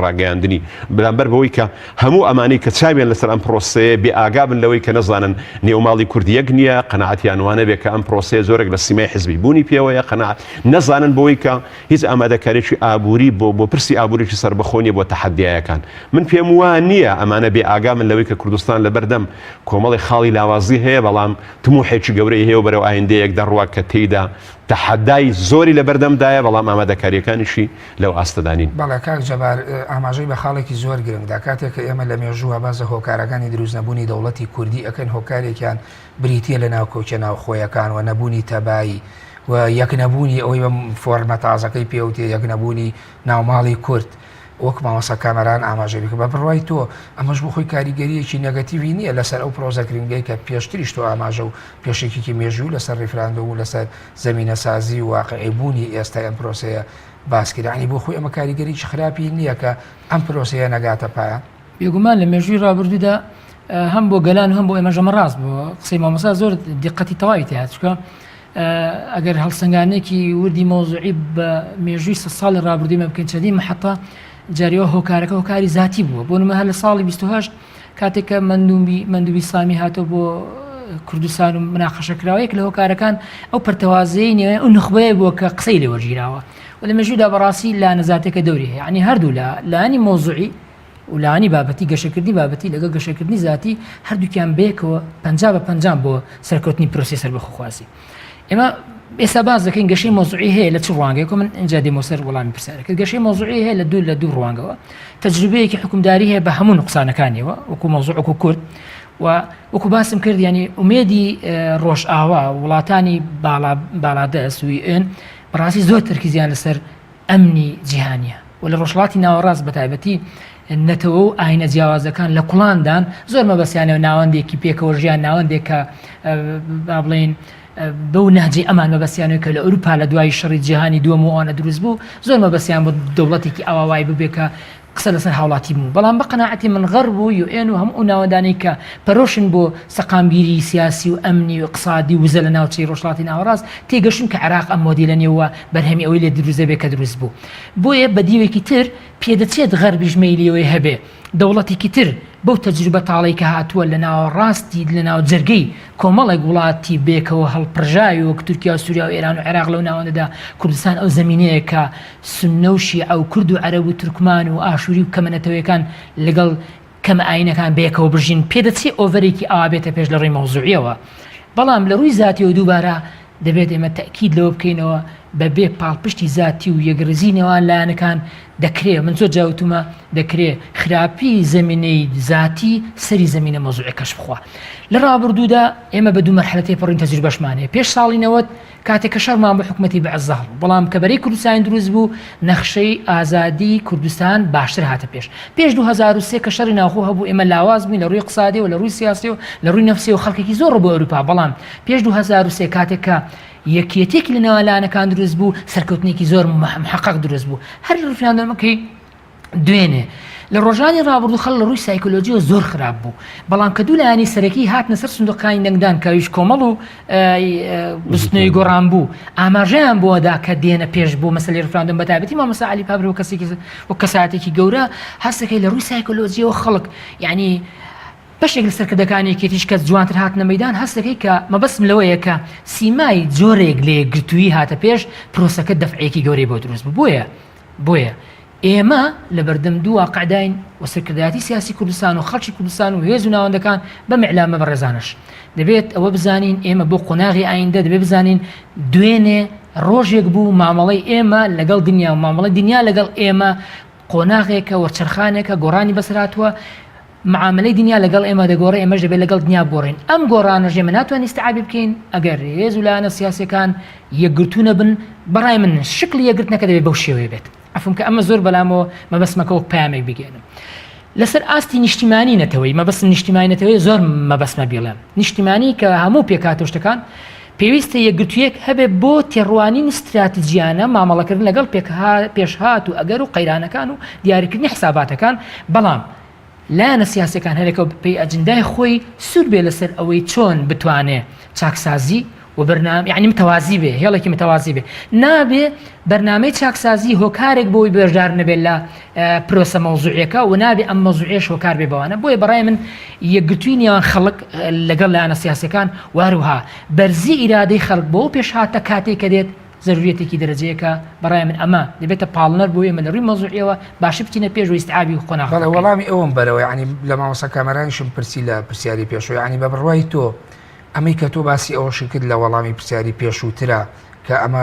ڕاگەیاندنی بەرامبەر بەوەی کە هەموو ئەمانەی کە چاویان لەسەر ئەم پرۆسەیە بێ ئاگا بن لەوەی کە نەزانن نێوماڵی کورد یەک نییە قەناعەتیان وانەبێ کە ئەم پرۆسەیە زۆرێک لە سیمای حزبی بوونی پێوەیە قەناعەت نەزانن بەوەی کە هیچ ئامادەکاریەکی ئابووری بۆ بۆ پرسی ئابووریی سەربەخۆ نیە بۆ تەحەدیایەکان. من پێم وا نیە ئەمانە بێ ئاگا بن لەوەی کە کوردستان لەبەردەم کۆمەڵێک خاڵی لاوازی هەیە بەڵام تموحێکی گەورەی هەیە و بەرەو ئایندەیەک دەڕوا کە تێیدا تەحەدای زۆری لەبەردەمدایە بەڵام ئامادەکاریەکانیشی لەو ئاستەدا نین. بەڵێ کاک جەبار ئاماژەی بە خاڵێکی زۆر گرنگ دا، کاتێک کە ئێمە لە مێژووە باس لە هۆکارەکانی دروستنەبوونی دەوڵەتی کوردی ئەکەین هۆکارێکیان بریتییە لە ناکۆکیە ناوخۆیەکان و نەبوونی تەبایی و یەکنەبوونی ئەوەی بە فۆرمە تازەکەی پێوتێ یەکنەبوونی ناوماڵی کورد وەک مامۆستا کامەران ئاماژەی پێکرد بە بڕوای تۆ ئەمەش بۆ خۆی کاریگەریەکی نێگەتیڤی نییە لەسەر ئەو پرۆسە گرنگەی کە پێشتریش تۆ ئاماژە و پێشەکیکی مێژووی لەسەر ڕیفراندۆم و لەسەر زەمینەسازی و واقعی بوونی ئێستای ئەم پرۆسەیە باس کرا یانی بۆ خۆی ئەمە کاریگەریی خراپی نییە کە ئەم پرۆسەیە نەگاتە پایان؟ بێگومان لە مێژووی ڕابردوودا هەم بۆ گەلان و هەم بۆ ئێمەش ئەمە ڕاست بووە قسەی مامۆستا زۆر دیقەتی تەواوی تیا چونکە ئەگەر هەڵسەنگانێکی وردی مەوزوعی بە مێژووی سە ساڵی ڕابردووی مە بکەین چەندین محەتە جاریەوە هۆکارەکە هۆکاری زاتی بووە بۆ نمە هەر لە ساڵی 28 کاتێک کە مەندوبی مەندوبی سامی هاتۆ بۆ کوردستان و مناقەشە کراوە یەک لە هۆکارەکان ئەو پەرتەوازەی نێوان ئەو نوخبەیە بووە کە قسەی لێ وەرگیراوە و لە مێژوودا بەڕاستی لایەنە زاتیەکە دەوری هەیە یعنی هەردوو لە لایەنی مەوزوعی و لایەنی بابەتی گەشەکردنی بابەتی لەگەڵ گەشەکردنی زاتی هەردووکیان بەیەکەوە پەنجا بە پەنجان بۆ سەرکەوتنی پرۆسەی سەربەخۆخوازی ئێمە ئێستا باس دەکەین گەشەی مەوزوعی هەیە لە چ ڕوانگەیەک من ئینجا دێمەوە سەر وەڵامی پرسیارەکە گەشەی مەوزوعی هەیە لە دوو لە دوو ڕوانگەوە تەجروبەیەکی حکومداری هەیە بە هەموو نوقسانەکانیەوە وەکو مەوزوع وەکو کورد و وەکو باسم کرد ینی ئومێدی ڕۆژئاوا وڵاتانی باڵا باڵادەست و ئێن بەڕاستی زۆر تەرکیزیان لەسەر ئەمنی جیهانیە و لە ڕۆژهەڵاتی ناوەڕاست بەتایبەتی نەتەوە و ئاینە جیاوازەکان لە کوڵاندان زۆر مەبەستیانە ناوەندێکی پێکەوە ژیان ناوەندێک کە با بڵێین بەو نەهجەی ئەمان مەبەستیانەوە کە لە ئەوروپا لە دوای شەڕی جیهانی دووەم و ئەوانە دروست بوو زۆر مەبەستیان بۆ دەوڵەتێکی ئاوا وای ببێ کە قسە لەسەر هاوڵاتی بوو بەڵام بە قەناعەتی من غەرب و یوئێن و هەموو ئەو ناوەندانەی کە پەرۆشن بۆ سەقامگیری سیاسی و ئەمنی و ئیقتسادی و وزە لە ناوچەی ڕۆژهەڵاتی ناوەڕاست تێگەشتن کە عێراق ئەم مۆدیلە نیە و بەرهەمی ئەوەی لێ دروست دەبێت کە دروست بوو بۆیە بە دیوێکی تر پێدەچێت غەربیش مەیلی ئەوەی هەبێ دەوڵەتێکی تر بەو تەجروبە تاڵەی کە هاتووە لە ناوەڕاستی لە ناو جەرگەی کۆمەڵێک وڵاتی بێکەوە هەڵپڕژاوی وەک تورکیا و سوریا و ئێران و عێراق لەو ناوەندەدا کوردستان ئەو زەمینەیە کە سوننە و شیعە و کورد و عەرەب و تورکمان و ئاشوری و کەمە نەتەوەیەکان لەگەڵ کەمە ئاینەکان بەیەکەوە بژین، پێدەچێ ئۆڤەرێکی ئاوا بێتە پێش لە ڕووی مەوزوعیەوە، بەڵام لە ڕووی زاتیەوە دووبارە دەبێت ئێمە تەئکید لەوە بکەینەوە بە بێ پاڵپشتی زاتی و یەکڕیزی نێوان لایەنەکان دەکرێ، من زۆر جار وتومە، دەکرێ خراپی زەمینەی زاتی سەری زەمینە مەوزوعیەکەش بخوا. لە ڕابردوودا ئێمە بە دوو مەرحەلە تێپەڕین تەجروبەشمان هەیە، پێش ساڵی 90 کاتێک کە شەڕمان بۆ حکومەتی بەعس زاڵ بوو، بەڵام کە بەرەی کوردستانی دروست بوو، نەخشەی ئازادیی کوردستان باشتر هاتە پێش. پێش 2003 کە شەڕی ناوخۆ هەبوو، ئێمە لاواز بووین لە ڕووی ئیقتسادیەوە، لە ڕووی سیاسیەوە، لە ڕووی نەفسیەوە خەڵکێکی زۆر ڕوو بۆ ئەوروپا، بەڵام پێش 2003 کاتێک کە یەکیەتیەکی لە نێوان لایەنەکان دروست بوو، سەرکەوتنێکی زۆر محەقەق دروست بوو. هەر لە ڕیفراندۆمەکەی دوێنێ. لە ڕۆژانی ڕابردوو خەڵک لە ڕووی سایکۆلۆجیەوە زۆر خراپ بوو، بەڵام کە دوو لایەنی سەرەکی هاتنە سەر سندوقەکانی دەنگدان کە ئەویش کۆمەڵ و بزوتنەوەی گۆڕان بوو، ئاماژەیان بۆ دا کە دێنە پێش بۆ مەسەلەی ڕیفراندۆم بەتایبەتی مامۆستا عەلی پابر وەک کەسێکی وەک کەسایەتێکی گەورە هەست دەکەی لە ڕووی سایکۆلۆجیەوە خەڵک یعنی بەشێک لە سەرکردەکانی یەکێتیش کە جوانتر هاتنە مەیدان هەست دەکەی کە مەبەستم لەوەیە کە سیمای جۆرێک لە یەکگرتوویی هاتە پێش پرۆسەکە دەفعێکی گەورەی بۆ دروست بوو بۆیە بۆیە. ئێمە لەبەردەم دوو واقعداین و سەرکردایەتی سیاسی کوردستان و خەڵکی کوردستان و هێز و ناوەندەکان بەم ئیعلامە بەڕێزانەش دەبێت ئەوە بزانین ئێمە بۆ قۆناغی ئایندە دەبێت بزانین دوێنێ ڕۆژێک بوو مامەڵەی ئێمە لەگەڵ دنیا و مامەڵەی دنیا لەگەڵ ئێمە قۆناغێکە وەرچەرخانێکە گۆڕانی بەسەرهاتووە معاملەی دنیا لەگەڵ ئێمە دەگۆڕێ ئێمەش دەبێت لەگەڵ دنیا بگۆڕین ئەم گۆڕانەش ئێمە ناتوانین ئیستیعابی بکەین ئەگەر هێز و لایەنە سیاسیەکان یەکگرتوو نەبن بەڕای من شکلی یەکگرتنەکە دەبێت بەو شێوەیە بێت عەفوم کە ئەمە زۆر بەلامەوە مەبەستمەکە وەک پەیامێک بگەێنم لەسەر ئاستی نیشتیمانی نەتەوەی مەبەستم نیشتیمانی نەتەوەی زۆر مەبەستمە بیڵێم نیشتیمانی کە هەموو پێکهاتە و شتەکان پێویستە یەکگرتوویەک هەبێ بۆ تێڕوانینی ستراتیجیانە مامەڵەکردن لەگەڵ پێشهات و ئەگەر و قەیرانەکان و دیاریکردنی حساباتەکان، بەڵام لایەنە سیاسیەکان هەرێکەو بەپێی ئەجندای خۆی سوور بێ لەسەر ئەوەی چۆن بتوانێ چاکسازی و بەرنامە یعنی متەوازی بێ هێڵێکی متەوازی بێ نابێ بەرنامەی چاکسازی هۆکارێک بۆی بەشدار نەبێت لە پرۆسە مەوزوعیەکە و نابێ ئەم مەوزوعیەش هۆکار بێ بەوانە بۆیە بەڕای من یەکگرتووی نێوان خەڵک لەگەڵ لایەنە سیاسەکان واروها بەرزی ئیرادەی خەڵک بۆ پێشهاتە کاتێک کە دێت زەروریەتێکی دەرەجەیەکە بەڕای من ئەمە دەبێتە پاڵنەر بۆ ئێمە لە ڕووی مەوزوعیەوە باشی بچینە پێش و ئیستعابی و قۆناغ بەڵێ وەڵامی ئەوم بەرەوە یعنی لە مامۆستا کامەرانیشم پرسی لە پرسیاری پێشوو یعنی بە بڕوای تۆ ئەمەی کە تۆ باسی ئەوەشی کرد لە وەڵامی پرسیاری پێشووترە کە ئەمە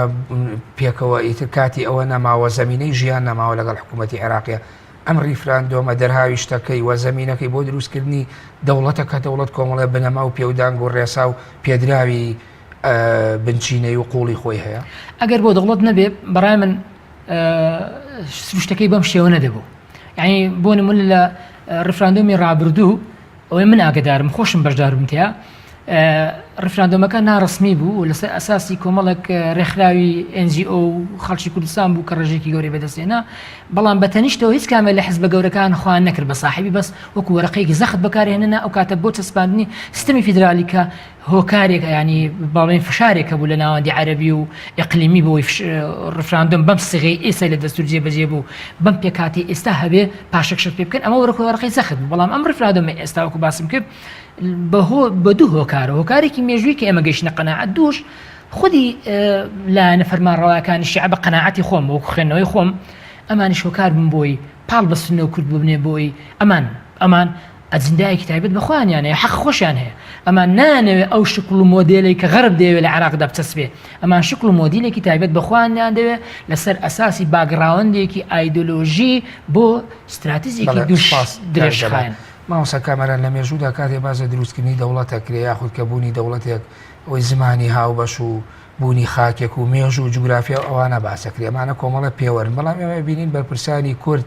پێکەوە ئیتر کاتی ئەوە نەماوە زەمینەی ژیان نەماوە لەگەڵ حکوومەتی عێراقیە ئەم ڕیفراندۆمە دەرهاویشتەکەی و زەمینەکەی بۆ دروستکردنی دەوڵەتە کە دەوڵەت کۆمەڵێ بنەما و پێودانگ و ڕێسا و پێدراوی بنچینەی و قوڵی خۆی هەیە. ئەگەر بۆ دەوڵەت نەبێ بەڕای من سروشتەکەی بەم شێوە نەدەبوو یعنی بۆ نمونە لە ڕفراندۆمی ڕابردوو ئەوەی من ئاگدارم خۆشم بەشداربووم تیا ڕفراندۆمەکە ناڕسمی بوو و لەسەر ئەساسی کۆمەڵێک ڕێکخراوی NGO و خەڵکی کوردستان بوو کە ڕێژێکی گەورەی بەدەستێنا بەڵام بە تەنیشتەوە هیچ کامە لە حزبە گەورەکان خۆیان نەکرد بە ساحبی بەس وەکو وەرەقەیەکی زەخت بەکارهێننا ئەو کاتە بۆ چەسپاندنی سیستمی فیدرالی کە هۆکارێک یانی باڵێن فشارێک هەبوو لە ناوەندی عەرەبی و ئیقلیمی بۆی ڕفراندۆم بەم سیغەی ئێستا لە دەستور جێبەجێ بوو بەم پێکهاتەی ئێستا هەبێ پاشەکشە پێ بکەن ئەمە وەرەقە وەرەقەی زەخت بوو بەڵام ئەم ڕفراندۆمە ئێستا وەکو باسم کرد بەهۆ بە دوو هۆکارە هۆکارێکی مێژووی کە ئێمە گەیشتنە قەناعەت دووش خودی لایەنە فەرمانڕەواکانی شیعە بە قەناعەتی خۆم وەکو خوێندنەوەی خۆم ئەمانیش هۆکار بوون بۆی پاڵ بە سوننە و کورد ببنێ بۆی ئەمان ئەمان ئەجندایەکی تایبەت بە خۆیانیان هەیە، حەق خۆشیان هەیە. ئەمان نایانەوێ ئەو شکڵ و مۆدێلەی کە غەرب دەیەوێ لە عێراقدا بچەسپێ. ئەمان شکڵ و مۆدیلێکی تایبەت بە خۆیانیان دەوێ لەسەر ئەساسی باکگراوەندێکی ئایدۆلۆژی بۆ ستراتیجێکی بەڵێ دوور سوپاس کاک جەبار. درێژخایەن. مامۆستا کامەران لە مێژوودا کاتێ باس لە دروستکردنی دەوڵەت ئەکرێ یاخود کە بوونی دەوڵەتێک ئەوەی زمانی هاوبەش و بوونی خاکێک و مێژوو و جوگرافیا و ئەوانە باس ئەکرێ ئەمانە کۆمەڵە پێوەرن بەڵام ئێمە ئەبینین بەرپرسانی کورد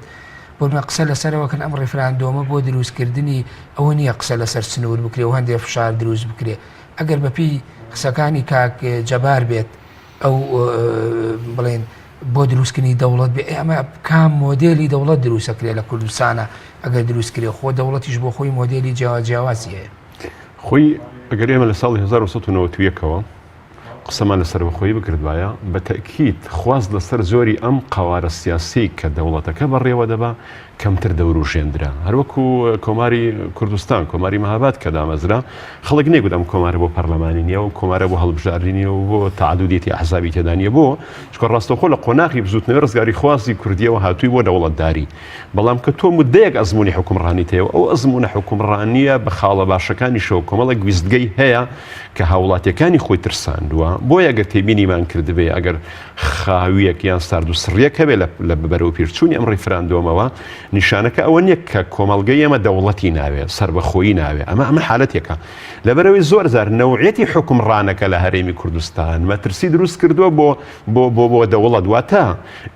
بۆ نمونە قسە لەسەرەوە کەن ئەم ڕیفراندۆمە بۆ دروستکردنی ئەوە نییە قسە لەسەر سنوور بکرێ و هەندێک فشار دروست بکرێ ئەگەر بەپێی قسەکانی کاک جەبار بێت ئەو بڵێن بۆ دروستکردنی دەوڵەت بێ ئەمە کام مۆدێلی دەوڵەت دروستەکرێ لە کوردستانە ئەگەر دروستکرێ خۆ دەوڵەتیش بۆ خۆی مۆدێلی جیاوا جیاوازی هەیە. خۆی ئەگەر ئێمە لە ساڵی 1990 ەوە قسەمان لە سەربەخۆیی بکردبایە، بە تەئکید خواست لەسەر جۆری ئەم قەوارە سیاسیەی کە دەوڵەتەکە بەڕێوە دەبا کەمتر دەوروژێندرا. هەروەکو کۆماری کوردستان، کۆماری مەهاباد کە دامەزرا، خەڵک نەیگوت ئەم کۆمارە بۆ پەرلەمانی نییە و ئەم کۆمارە بۆ هەڵبژاردنی نییە و بۆ تەعەدودیەتی ئەحزابی تێدا نییە. بۆ؟ چونکە ڕاستەوخۆ لە قۆناغی بزووتنەوەی ڕزگاریخوازی کوردییەوە هاتووی بۆ دەوڵەتداری. بەڵام کە تۆ موددەیەک ئەزموونی حوکمڕانیت هەیە و ئەو ئەزموونە حوکمڕانییە بە خاڵە باشەکانیشەوە کۆمەڵێک ویستگەی هەیە کە هاوڵاتیەکانی خۆی ترساندووە، بۆیە گەر تێبینیمان کردبێ ئەگەر خاویەک یان سارد و سڕیەک هەبێ لە بەرەوپیرچوونی ئەم ڕیفراندۆمەوە نیشانەکە ئەوە نییە کە کۆمەڵگەی ئێمە دەوڵەتی ناوێ سەربەخۆیی ناوێ ئەمە ئەمە حالەتێکە لەبەرەوەی زۆر جار نەوعیەتی حوکمڕانەکە لە هەرێمی کوردستان مەترسی دروست کردووە بۆ بۆ بۆ بۆ دەوڵەت واتە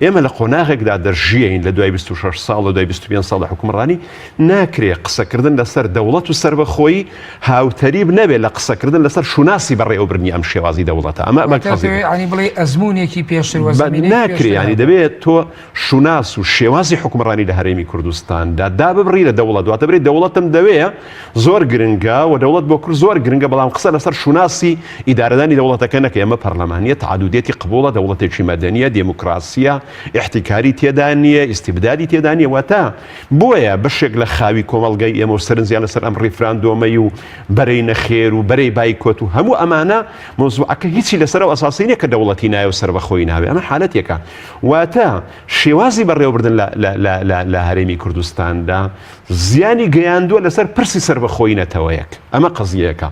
ئێمە لە قۆناغێکدا دەژیین لە دوای 26 ساڵ لە دوای 25 ساڵ لە حکومڕانی ناکرێ قسەکردن لەسەر دەوڵەت و سەربەخۆیی هاوتەریب نەبێ لە قسەکردن لەسەر شوناسی بەڕێوەبردنی ئەم شێوازی دەوڵەتە ئەمە ئەمە بڵێ ئەزمونێکی پێشتر ناکرێ ینی دەبێت تۆ شوناس و شێوازی حکومڕانی لە هەرێمی کوردستاندا داببڕی لە دەوڵەت واتە برێ دەوڵەتم دەوێ زۆر گرنگە و دەوڵەت بۆ کورد زۆر گرنگە بەڵام قسە لەسەر شوناسی ئیدارەدانی دەوڵەتەکە نەکەی ئەمە پەرلەمانیە تەعەدودیەتی قبوڵە دەوڵەتێکی مەدەنیە دێموکراسیە ئیحتیکاری تێدا نییە ئیستیبدادی تێدا نییە واتە بۆیە بەشێک لە خاوی کۆمەڵگەی ئێمە و سەرنجیان لەسەر ئەم ڕیفراندۆمەی و بەرەی نەخێر و بەرەی بایکۆت و هەموو ئەمانە مەوزوعەکە. هیچی لەسەر ئەو ئەساسی نییە کە دەوڵەتی نایە و سەربەخۆی ناوێ ئەمە حالەتێکە واتە شێوازی بەڕێوەبردن لە هەرێمی کوردستاندا زیانی گەیاندووە لەسەر پرسی سەربەخۆی نەتەوەیەک ئەمە قەزیەکە.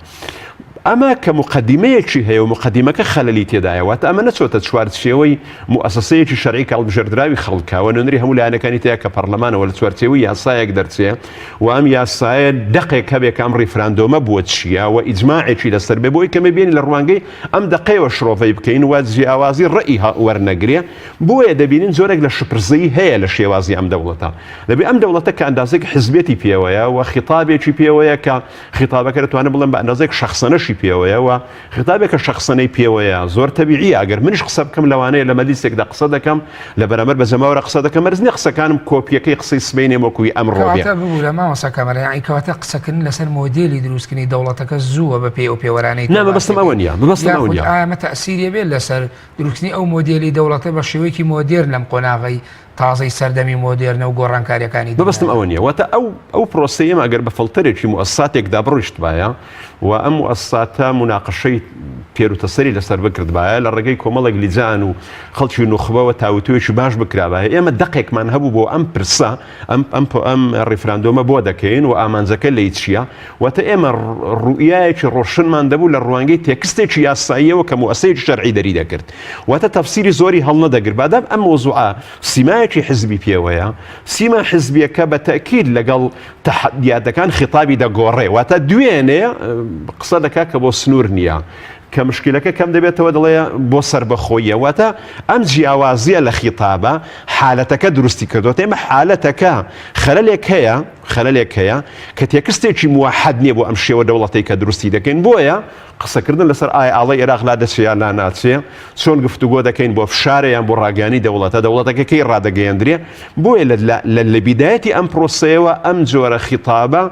ئەمە کە موقەدیمەیەکی هەیە و موقەدیمەکە خەلەلی تێدایە، واتە ئەمە نەچۆتە چوارچێوەی موئەسەسەیەکی شەرعی کە هەڵبژێردراوی خەڵکە و نوێنەری هەموو لایەنەکانی تێیە کە پەڕلەمانە و لە چوارچێوەی یاسایەک دەرچێ و ئەم یاسایە دەقێک هەبێ کە ئەم ڕیفراندۆمە بۆ چییە و ئیجماعێکی لەسەر بێ بۆی کەمێ بێین لە ڕوانگەی ئەم دەقەیەوە شرۆڤەی بکەین و جیاوازی ڕەئی وەرنەگرێ بۆیە دەبینین جۆرێک لە شپرزەیی هەیە لە شێوازی ئەم دەوڵەتە دەبێ ئەم دەوڵەتە کە ئەندازێک حزبێتی پێوەیە و خیتابێکی پێوەیە کە خیتابەکە دەتوانم بڵێم بە ئەندازەیەک شەخسەنەشی پێوەیە و خیتابێکە شەخسەنەی پێوەیە زۆر تەبیعیە ئەگەر منیش قسە بکەم لەوانەیە لە مەجلیسێکدا قسە دەکەم لە بەرامبەر بە جەماوەرە قسە دەکەم مەرج نییە قسەکانم کۆپیەکەی قسەی سبەینێم وەکوی ئەمڕۆ بێ. کەواتە ببورە مامۆستا کامەران یەعنی کەواتە قسەکردن لەسەر مۆدێلی دروستکردنی دەوڵەتەکە زووە بە پێی ئەو پێوەرانەی تۆ نا باسی مەبەستم ئەوە دەکەی نییە مەبەستم ئەوە یاخود نییە. ئایا ئەمە تەئسیری ئەبێت لەسەر دروستکردنی ئەو مۆدێلی دەوڵەتە بە شێوەیەکی مۆدێرن لەم قۆناغەی تازەی سەردەمی مۆدێرنە و گۆڕانکاریەکانی مەبەستم دنیادا. ئەوە نیە. واتە ئەو ئەو پرۆسەی ئێمە ئەگەر بە فڵتەرێکی موئەسساتێکدا بڕیشتبایە و ئەم موئەسساتە موناقەشەی تێروتەسەری لەسەر بکردبایە لە ڕێگەی کۆمەڵێک لیجان و خەڵکی نوخبەوە تاوتوێکی باش بکرابایە ئێمە دەقێکمان هەبوو بۆ ئەم پرسە ئەم ئەم ئەم ڕیفراندۆمە بۆ دەکەین و ئامانجەکە لێی چییە واتە ئێمە ڕوئیایەکی ڕۆشنمان دەبوو لە ڕوانگەی تێکستێکی یاساییەوە کە موئەسسەیەکی شەرعی دەری دەکرد واتە تەفسیری زۆری هەڵنەدەگرت بادام ئەم مەوزوعە سیمایەکی حزبی پێوەیە سیما حزبیەکە بە تەئکید لەگەڵ تەحەدیاتەکان خیتابی دەگۆڕێ واتە دوێنێ قسە دەکات کە بۆ سنوور نییە کە مشکلەکە کەم دەبێتەوە دەڵێ بۆ سربەخۆیە واتە ئەم جیاوازیە لە خیتابە حالەتەکە دروستی کردووە ئێمە حالەتەکە خەلەلێک هەیە خەلەلێک هەیە کە تێکستێکی موحد نییە بۆ ئەم شێوە دەوڵەتەی کە دروستی دەکەین بۆیە قسەکردن لەسەر ئایا ئاڵای ئێراق لادەچێ یان لاناچێ، چۆن گفتوگۆ دەکەین بۆ فشارە یان بۆ ڕاگەیاندنی دەوڵەتە، دەوڵەتەکە کەی ڕادەگەیەندرێ، بۆیە لە لە لە بیدایەتی ئەم پرۆسەیەوە ئەم جۆرە خیتابە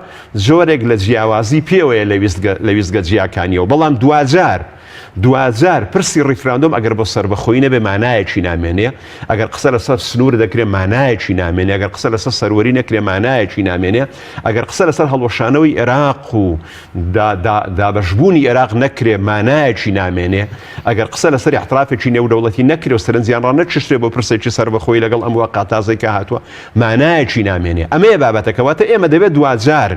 جۆرێک لە جیاوازی پێوەیە لە ویستگە لە ویستگە جیاکانیەوە، بەڵام دواجار دواجار پرسی ڕیفراندۆم ئەگەر بۆ سەربەخۆیی نەبێ مانایەکی نامێنێ، ئەگەر قسە لەسەر سنوور دەکرێ مانایەکی نامێنێ، ئەگەر قسە لەسەر سەروەری نەکرێ مانایەکی نامێنێ، ئەگەر قسە لەسەر هەڵوەشانەوەی ئێراق و دابەشبوونی ئێراق نەکرێ مانایەکی نامێنێ، ئەگەر قسە لەسەر ئیعترافێکی نێودەوڵەتی نەکرێ و سەرنجیان ڕانەکشرێ بۆ پرسێکی سەربەخۆیی لەگەڵ ئەم واقع تازەی کە هاتووە مانایەکی نامێنێ. ئەمەیە بابەتەکە. واتە ئێمە دەبێت دواجار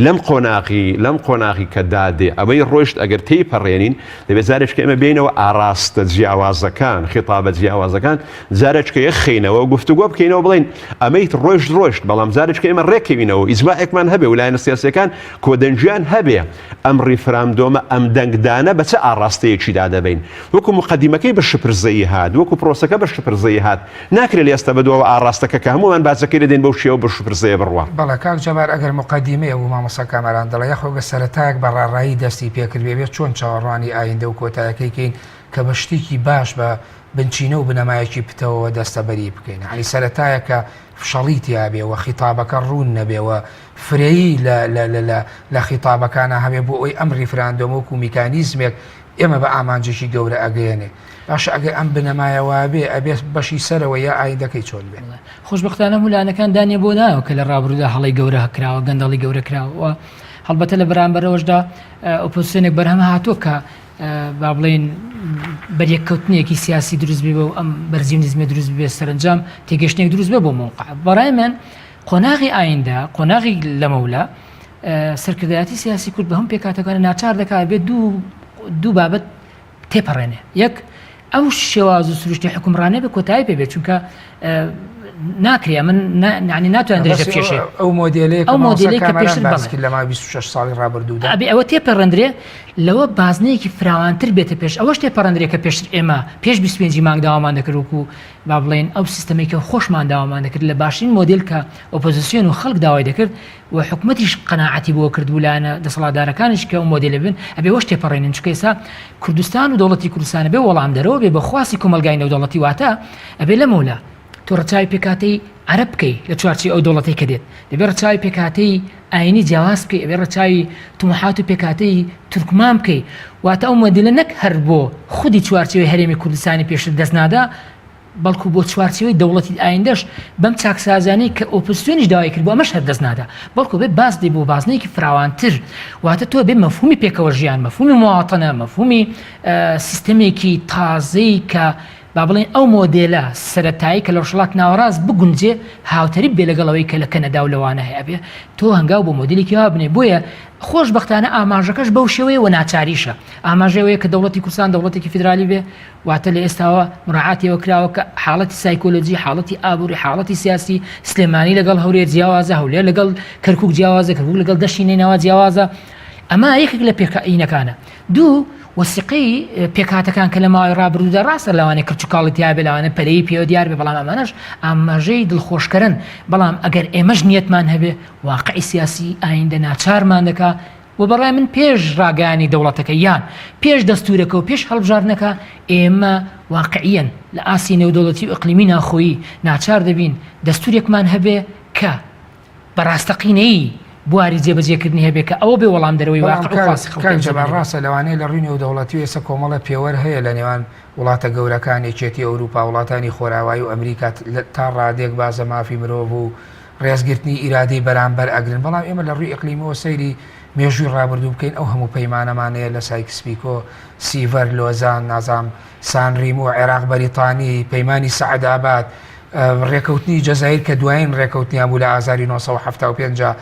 لەم قۆناغی لەم قۆناغی کە دادێ ئەوەی ڕۆیشت ئەگەر تێی پەڕێنین دەبێت جارێکە ئێمە بێینەوە ئاراستە جیاوازەکان خیتابە جیاوازەکان جارێکە یەکخەینەوە و گفتوگۆ بکەینەوە بڵێین ئەمەی ڕۆیشت ڕۆیشت بەڵام جارێکە ئێمە ڕێکەوینەوە ئیجماعێکمان هەبێ و لایەنە سیاسیەکان کۆدەنگیان هەبێ ئەم ڕیفراندۆمە ئەم دەنگدانە بە چ ئاڕاستەیەکیدا دەبەین؟ وەکو موقەدیمەکەی بە شپرزەیی هات، وەکو پرۆسەکە بە شپرزەیی هات، ناکرێ لە ئێستا بەدواوە ئاڕاستەکە کە هەموومان باجەکەی دەدەین بەو شێوە بە شپرزەیە بڕوا. بەڵێ کاک جەبار ئەگەر موقەدیمەیە بوو مامۆستا کامەران دەڵێ یاخۆ گەر سەرەتایەک بە ڕاڕایی دەستی پێکردبێ بێ چۆن چاوەڕوانی ئایندە و کۆتایەکەی کەین کە بە شتیکی باش بە بنچینە و بنەمایەکی پتەوەوە دەستەبەری بکەین یانی سەرەتایەک کە فشەڵی تیابێ و خیتابەکە ڕوون نەبێ و فرەیی لە لە لە لە لە خیتابەکانا هەبێ بۆ ئەوەی ئەم ڕیفراندۆمە وەکوو میکانیزمێک ئێمە بە ئامانجێکی گەورە ئەگەیەنێ. باشە ئەگەر ئەم بنەمایە وابێ ئەبێ بەشی سەرەوە یا ئایندەکەی چۆن بێ؟ خۆشبەختانە هەموو لایەنەکان دانیان بۆ ناوە کە لە ڕابردوودا هەڵەی گەورە کراوە، گەندەڵی گەورە کراوە و هەڵبەتە لە بەرامبەرەوەشدا ئۆپۆزسیۆنێک بەرهەم هاتووە کە با بڵێین بەریەککەوتنێکی سیاسی دروست بێ و ئەم بەرزی و نزمیە دروست بێ سەرەنجام تێگەشتنێک دروست بێ بۆ مەوقع. بەڕای من قۆناغی ئایندە، قۆناغی لەمەولا، سەرکردایەتی سیاسی کورد بە هەموو پێکهاتەکانی ناچار دەکات بێت دوو دوو بابەت تێپەڕێنێ یەک ئەو شێواز و سروشتی حکومڕانە بە کۆتایی پێ بێت چونکە ناکرێ من نانی ناتوان درێژە بکێشێ ئەو مۆدێلەی ئەو مۆدێلەی کە پێشتر باس کرد لە ماوەی 26 ساڵی ڕابردوودا ئەبێ ئەوە تێپەڕێندرێ لەوە بازنەیەکی فراوانتر بێتە پێش ئەوەش تێپەڕێندرێ کە پێشتر ئێمە پێش 25 مانگ داوامان دەکرد وەکو با بڵێین ئەو سیستەمەی کە خۆشمان داوامان دەکرد لە باشترین مۆدێل کە ئۆپۆزیسیۆن و خەڵک داوای دەکرد و حکومەتیش قەناعەتی بۆ کرد و لایەنە دەسەڵاتدارەکانیش کە ئەو مۆدێلە بن ئەبێ وەش تێپەڕێنن چونکە ئێستا کوردستان و دەوڵەتی کوردستان ئەبێ وەڵامدەرەوە بێ بە خواستی کۆمەڵگای نێودەوڵەتی واتە ئەبێ لەمەولا تۆ ڕەچاوی پێکهاتەی عەرەب بکەی لە چوارچێوەی ئەو دەوڵەتەی کە دێت دەبێ ڕەچاوی پێکهاتەی ئاینی جیاواز بکەی ئەبێ ڕەچاوی تموحات و پێکهاتەی تورکمان بکەی واتە ئەو مۆدێلە نەک هەر بۆ خودی چوارچێوەی هەرێمی کوردستانی پێشتر دەست نادا. بەڵکو بۆ چوارچێوەی دەوڵەتی ئایندەش بەم چاکسازیانەی کە ئۆپۆزسیۆنیش داوای کرد بۆ ئەمەش هەر دەست نادا بەڵکو بێ باز دێ بۆ بازنەیەکی فراوانتر واتە تۆ بێ مەفهومی پێکەوە ژیان مەفهومی مواطنە مەفهومی سیستەمێکی تازەی کە با بڵێین ئەو مۆدێلە سەرەتایی کە لە ڕۆژهەڵات ناوەڕاست بگونجێ هاوتەریب بێ لەگەڵ ئەوەی کە لە کەنەدا و لەوانە هەیە ئەبێ تۆ هەنگاو بۆ مۆدێلێکی وا بنێ بۆیە خۆشبەختانە ئاماژەکەش بەو شێوەیە و ناچاریشە ئاماژەی ئەوەیە کە دەوڵەتی کوردستان دەوڵەتێکی فیدرالی بێ واتە لە ئێستاوە مراعاتی ئەوە کراوە کە حاڵەتی سایکۆلۆجی حاڵەتی ئابووری حاڵەتی سیاسی سلێمانی لەگەڵ هەولێر جیاوازە هەولێر لەگەڵ کەرکوک جیاوازە کەرکوک لەگەڵ دەشتی نەینەوا جیاوازە ئەمە یەکێک لە پێکەینەکانە دوو، وەسیقەی پێکهاتەکان کە لە ماوەی ڕابردوودا ڕاستە لەوانەیە کرچوکاڵی تیابێ لەوانەیە پەرەی پێوە دیار بێ بەڵام ئەمانەش ئاماژەی دڵخۆشکەرن بەڵام ئەگەر ئێمەش نیەتمان هەبێ واقعی سیاسی ئایندە ناچارمان دەکا و بەڕای من پێش ڕاگەیانی دەوڵەتەکە یان پێش دەستورەکە و پێش هەڵبژاردنەکە ئێمە واقعیەن لە ئاستی نێودەوڵەتی و ئیقلیمی ناوخۆیی ناچار دەبین دەستورێکمان هەبێ کە بە ڕاستەقینەیی بواری جێبەجێکردنی هەبێ کە ئەوە بێ وەڵامدەرەوەی بەڵام واقع و خواستی خەڵکی کاک ئەم جەبار زەمەنە بێ. ڕاستە لەوانەیە لە ڕووی نێودەوڵەتی و ئێستا کۆمەڵە پێوەر هەیە لە نێوان وڵاتە گەورەکان یەکێتی ئەوروپا وڵاتانی خۆراوایی و ئەمریکا تا ڕادەیەک بازە مافی مرۆڤ و ڕێزگرتنی ئیرادەی بەرامبەر ئەگرن بەڵام ئێمە لە ڕووی ئیقلیمەوە سەیری مێژووی ڕابردوو بکەین ئەو هەموو پەیمانەمان هەیە لە سایکس پیکۆ سیڤەر لۆزان نازام سان ریمۆ عێراق بەریتانی پەیمانی سەعدئاباد ڕێکەوتنی جەزایر کە دوایین ڕێکەوتنیان بوو لە ئازاری 1975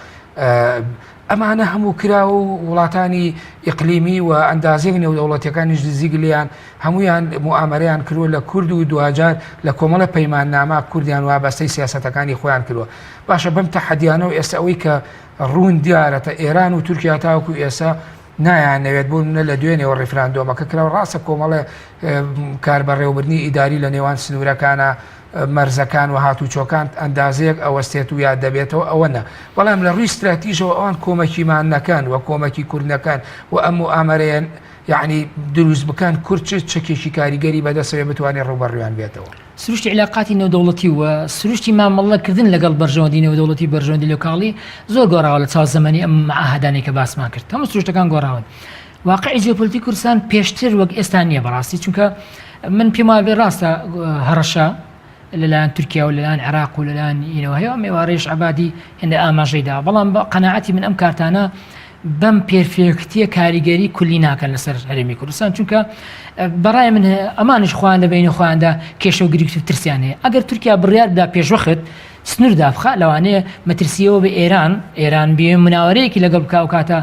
ئەمانە هەموو کرا و وڵاتانی ئیقلیمی و ئەندازێک نێودەوڵەتیەکانیش نزیک لێیان هەمویان موئامەرەیان کردووە لە کورد و دواجار لە کۆمەڵە پەیماننامە کوردیان وابەستەی سیاسەتەکانی خۆیان کردووە باشە بەم تەحەدیانە و ئێستا ئەوەی کە ڕوون دیارەتە ئێران و تورکیا تاوەکو ئێستا نایانەوێت بۆ نمونە لە دوێنێوە ڕیفراندۆمەکە کرا و ڕاستە کۆمەڵێ کاربەڕێوەبردنی ئیداری لە نێوان سنوورەکانە مەرزەکان و هاتوچۆکان ئەندازەیەک ئەوەستێت و یا دەبێتەوە ئەوە نا بەڵام لە ڕووی ستراتیژەوە ئەوان کۆمەکیمان نەکەن و کۆمەکی کورد نەکەن و ئەم موئامەرەیە یەعنی دروست بکەن کورد چ چەکێکی کاریگەری بەدەستەوەیە بتوانێت ڕووبەڕوویان بێتەوە. سروشتی عیلاقاتی نێودەوڵەتی و سروشتی مامەڵە کردن لەگەڵ بەرژەوەندی نێودەوڵەتی و بەرژەوەندی لۆکاڵی زۆر گۆڕاوە لە چاو زەمەنی ئەم معاهدانەی کە باسمان کرد هەموو سروشتەکان گۆڕاون واقعی جیۆپۆلیتیک کوردستان پێشتر وەک ئێستا نییە بەڕاستی چونکە من پێم وابێ ڕاستە هەڕەشە لەلایەن تورکیا و لەلایەن عێراق و لەلایەن ئینەوە هەیە ئەم ئێوارەیش عەبادی هێندە ئاماژەی دا بەڵام بە قەناعەتی من ئەم کارتانە بەم perfect ە کاریگەری کولی ناکەن لەسەر هەرێمی کوردستان چونکە بەڕای من ئەمانش خۆیان لە بینی خۆیاندا کێشە و گرفت و ترسیان هەیە ئەگەر تورکیا بڕیار بدا پێشوەخت سنوور دابخا لەوانەیە مەترسیەوە بە ئێران ئێران بێ مناوەرەیەکی لەگەڵ بکا و کاتە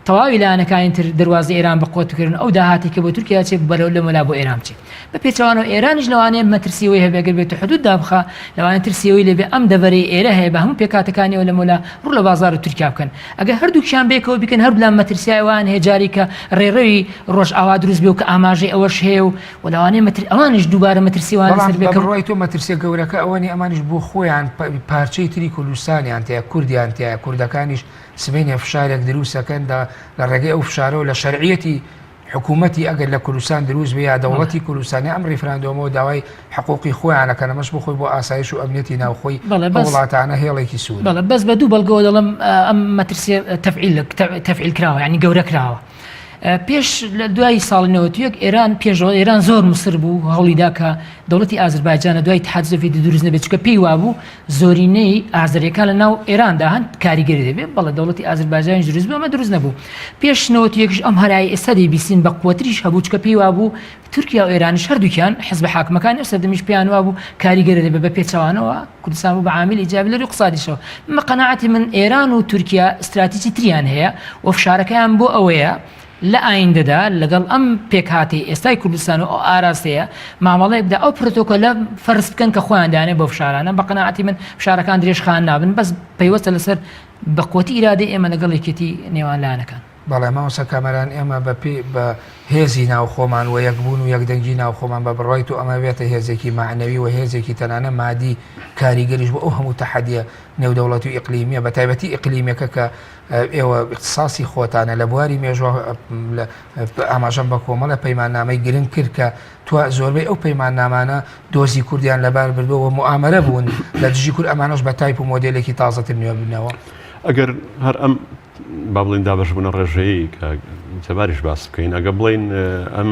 تەواوی لایەنەکانی تر دەروازەی ئێران بە قوت بکرن ئەو داهاتی کە بۆ تورکیا چێ بەرەو لەمەلا بۆ ئێران بچێت بە پێچەوانەوە ئێرانیش لەوانەیە مەترسی ئەوەی هەبێ گەر بێتو حدود دابخا لەوانەیە ترسی ئەوەی لێبێ ئەم دەڤەرەی ئێرە هەیە بە هەموو پێکهاتەکانیەوە لەمەولا ڕوو لە بازاڕی تورکیا بکەن ئەگەر هەردووکیان بێکەوە بیکەن هەردوولا مەترسیای ئەوان هەیە جاری کە ڕێڕەوی ڕۆژئاوا دروست بێ و کە ئاماژەی ئەوەش هەیە و و لەوانەیە مەتر ئەوانیش دووبارە مەترسی وان بەڵام لەسەر بێ بە کە بڕوای تۆ مەترسیە گەورەکە ئەوە نیە ئەمانیش بۆ خۆیان پارچەی تری کوردستانیان تیا کوردیان تیایە کوردەکانیش سبەینێ فشارێک دروست ئەکەن لە ڕێگەی ئەو فشارەوە لە شەرعیەتی حکوومەتی ئەگەر لە کوردستان دروست بێ یا دەوڵەتی کوردستان یا ئەم ڕیفراندۆمەوە داوای حقوقی خۆیان ئەکەن ئەمەش بۆ خۆی بۆ ئاسایش و ئەمنیەتی ناوخۆی بەڵێ ئەو بەس وڵاتانە هێڵێکی سوورە. بەڵێ بەس بە دوو بەڵگەوە دەڵێم ئەم مەترسیە تەفعیل تەفعیل کراوە یانی گەورە کراوە پێش لە دوای ساڵی 91 ئێران پێشەوە ئێران زۆر مسر بوو هەوڵیدا کە دەوڵەتی ئازربایجان لە دوای اتحاد سۆڤیەتی دروست نەبێت چونکە پێی وابوو زۆرینەی ئازەریەکان لە ناو ئێراندا هەن کاریگەری دەبێت بەڵێ دەوڵەتی ئازربایجانیش دروست بوو ئەمە دروست نەبوو پێش 91 ئەم هەرای ئێستا دەیبیستین بە قوتریش هەبوو چونکە پێی وابوو تورکیا و ئێرانیش هەردووکیان حزبە حاکمەکانی ئەو سەردەمیش پێیان وابوو کاریگەری دەبێت بە پێچەوانەوە کوردستان بوو بە عامل ئیجابی لە ڕووی اقتصادیشەوە من قەناعەتی من ئێران و تورکیا استراتیجی تریان هەیە و فشارەکەیان بۆ ئەوەیە لە ئایندەدا لەگەڵ ئەم پێکهاتەی ئێستای کوردستان و ئەو ئاراستەیە مامەڵەیەک بدا ئەو پرۆتۆکۆلە فەرز بکەن کە خۆیان دانێ بۆ فشارانە بە قەناعەتی من فشارەکان درێژخایەن نابن بەس پەیوەستە لەسەر بە قوتی ئیرادەی ئێمە لەگەڵ یەکێتی نێوان لایەنەکان. بەڵێ مامۆستا کامەران ئێمە بە پێی بە هێزی ناوخۆمان و یەکبوون و یەکدەنگی ناوخۆمان بە بڕوای تۆ ئەمە بێتە هێزێکی مەعنەوی و هێزێکی تەنانە مادی کاریگەریش بۆ ئەو هەموو تەحەدیە نێودەوڵەتی و ئیقلیمیە بە تایبەتی ئیقلیمیەکە کە ئێوە ئیختساسی خۆتانە لە بواری مێژوە ئاماژەم بە کۆمەڵە پەیماننامەی گرنگ کرد کە تو زۆربەی ئەو پەیماننامانە دۆزی کوردیان لەبار بردووە و موئامەرە بوون لە دژی کورد ئەمانەش بە تایپ و مۆدێلێکی تازەتر نوێ بنەوە. ئەگەر هەر ئەم با بڵێین دابەشبوونە ڕێژەیی کە جەباریش باس بکەین ئەگە بڵێین ئەم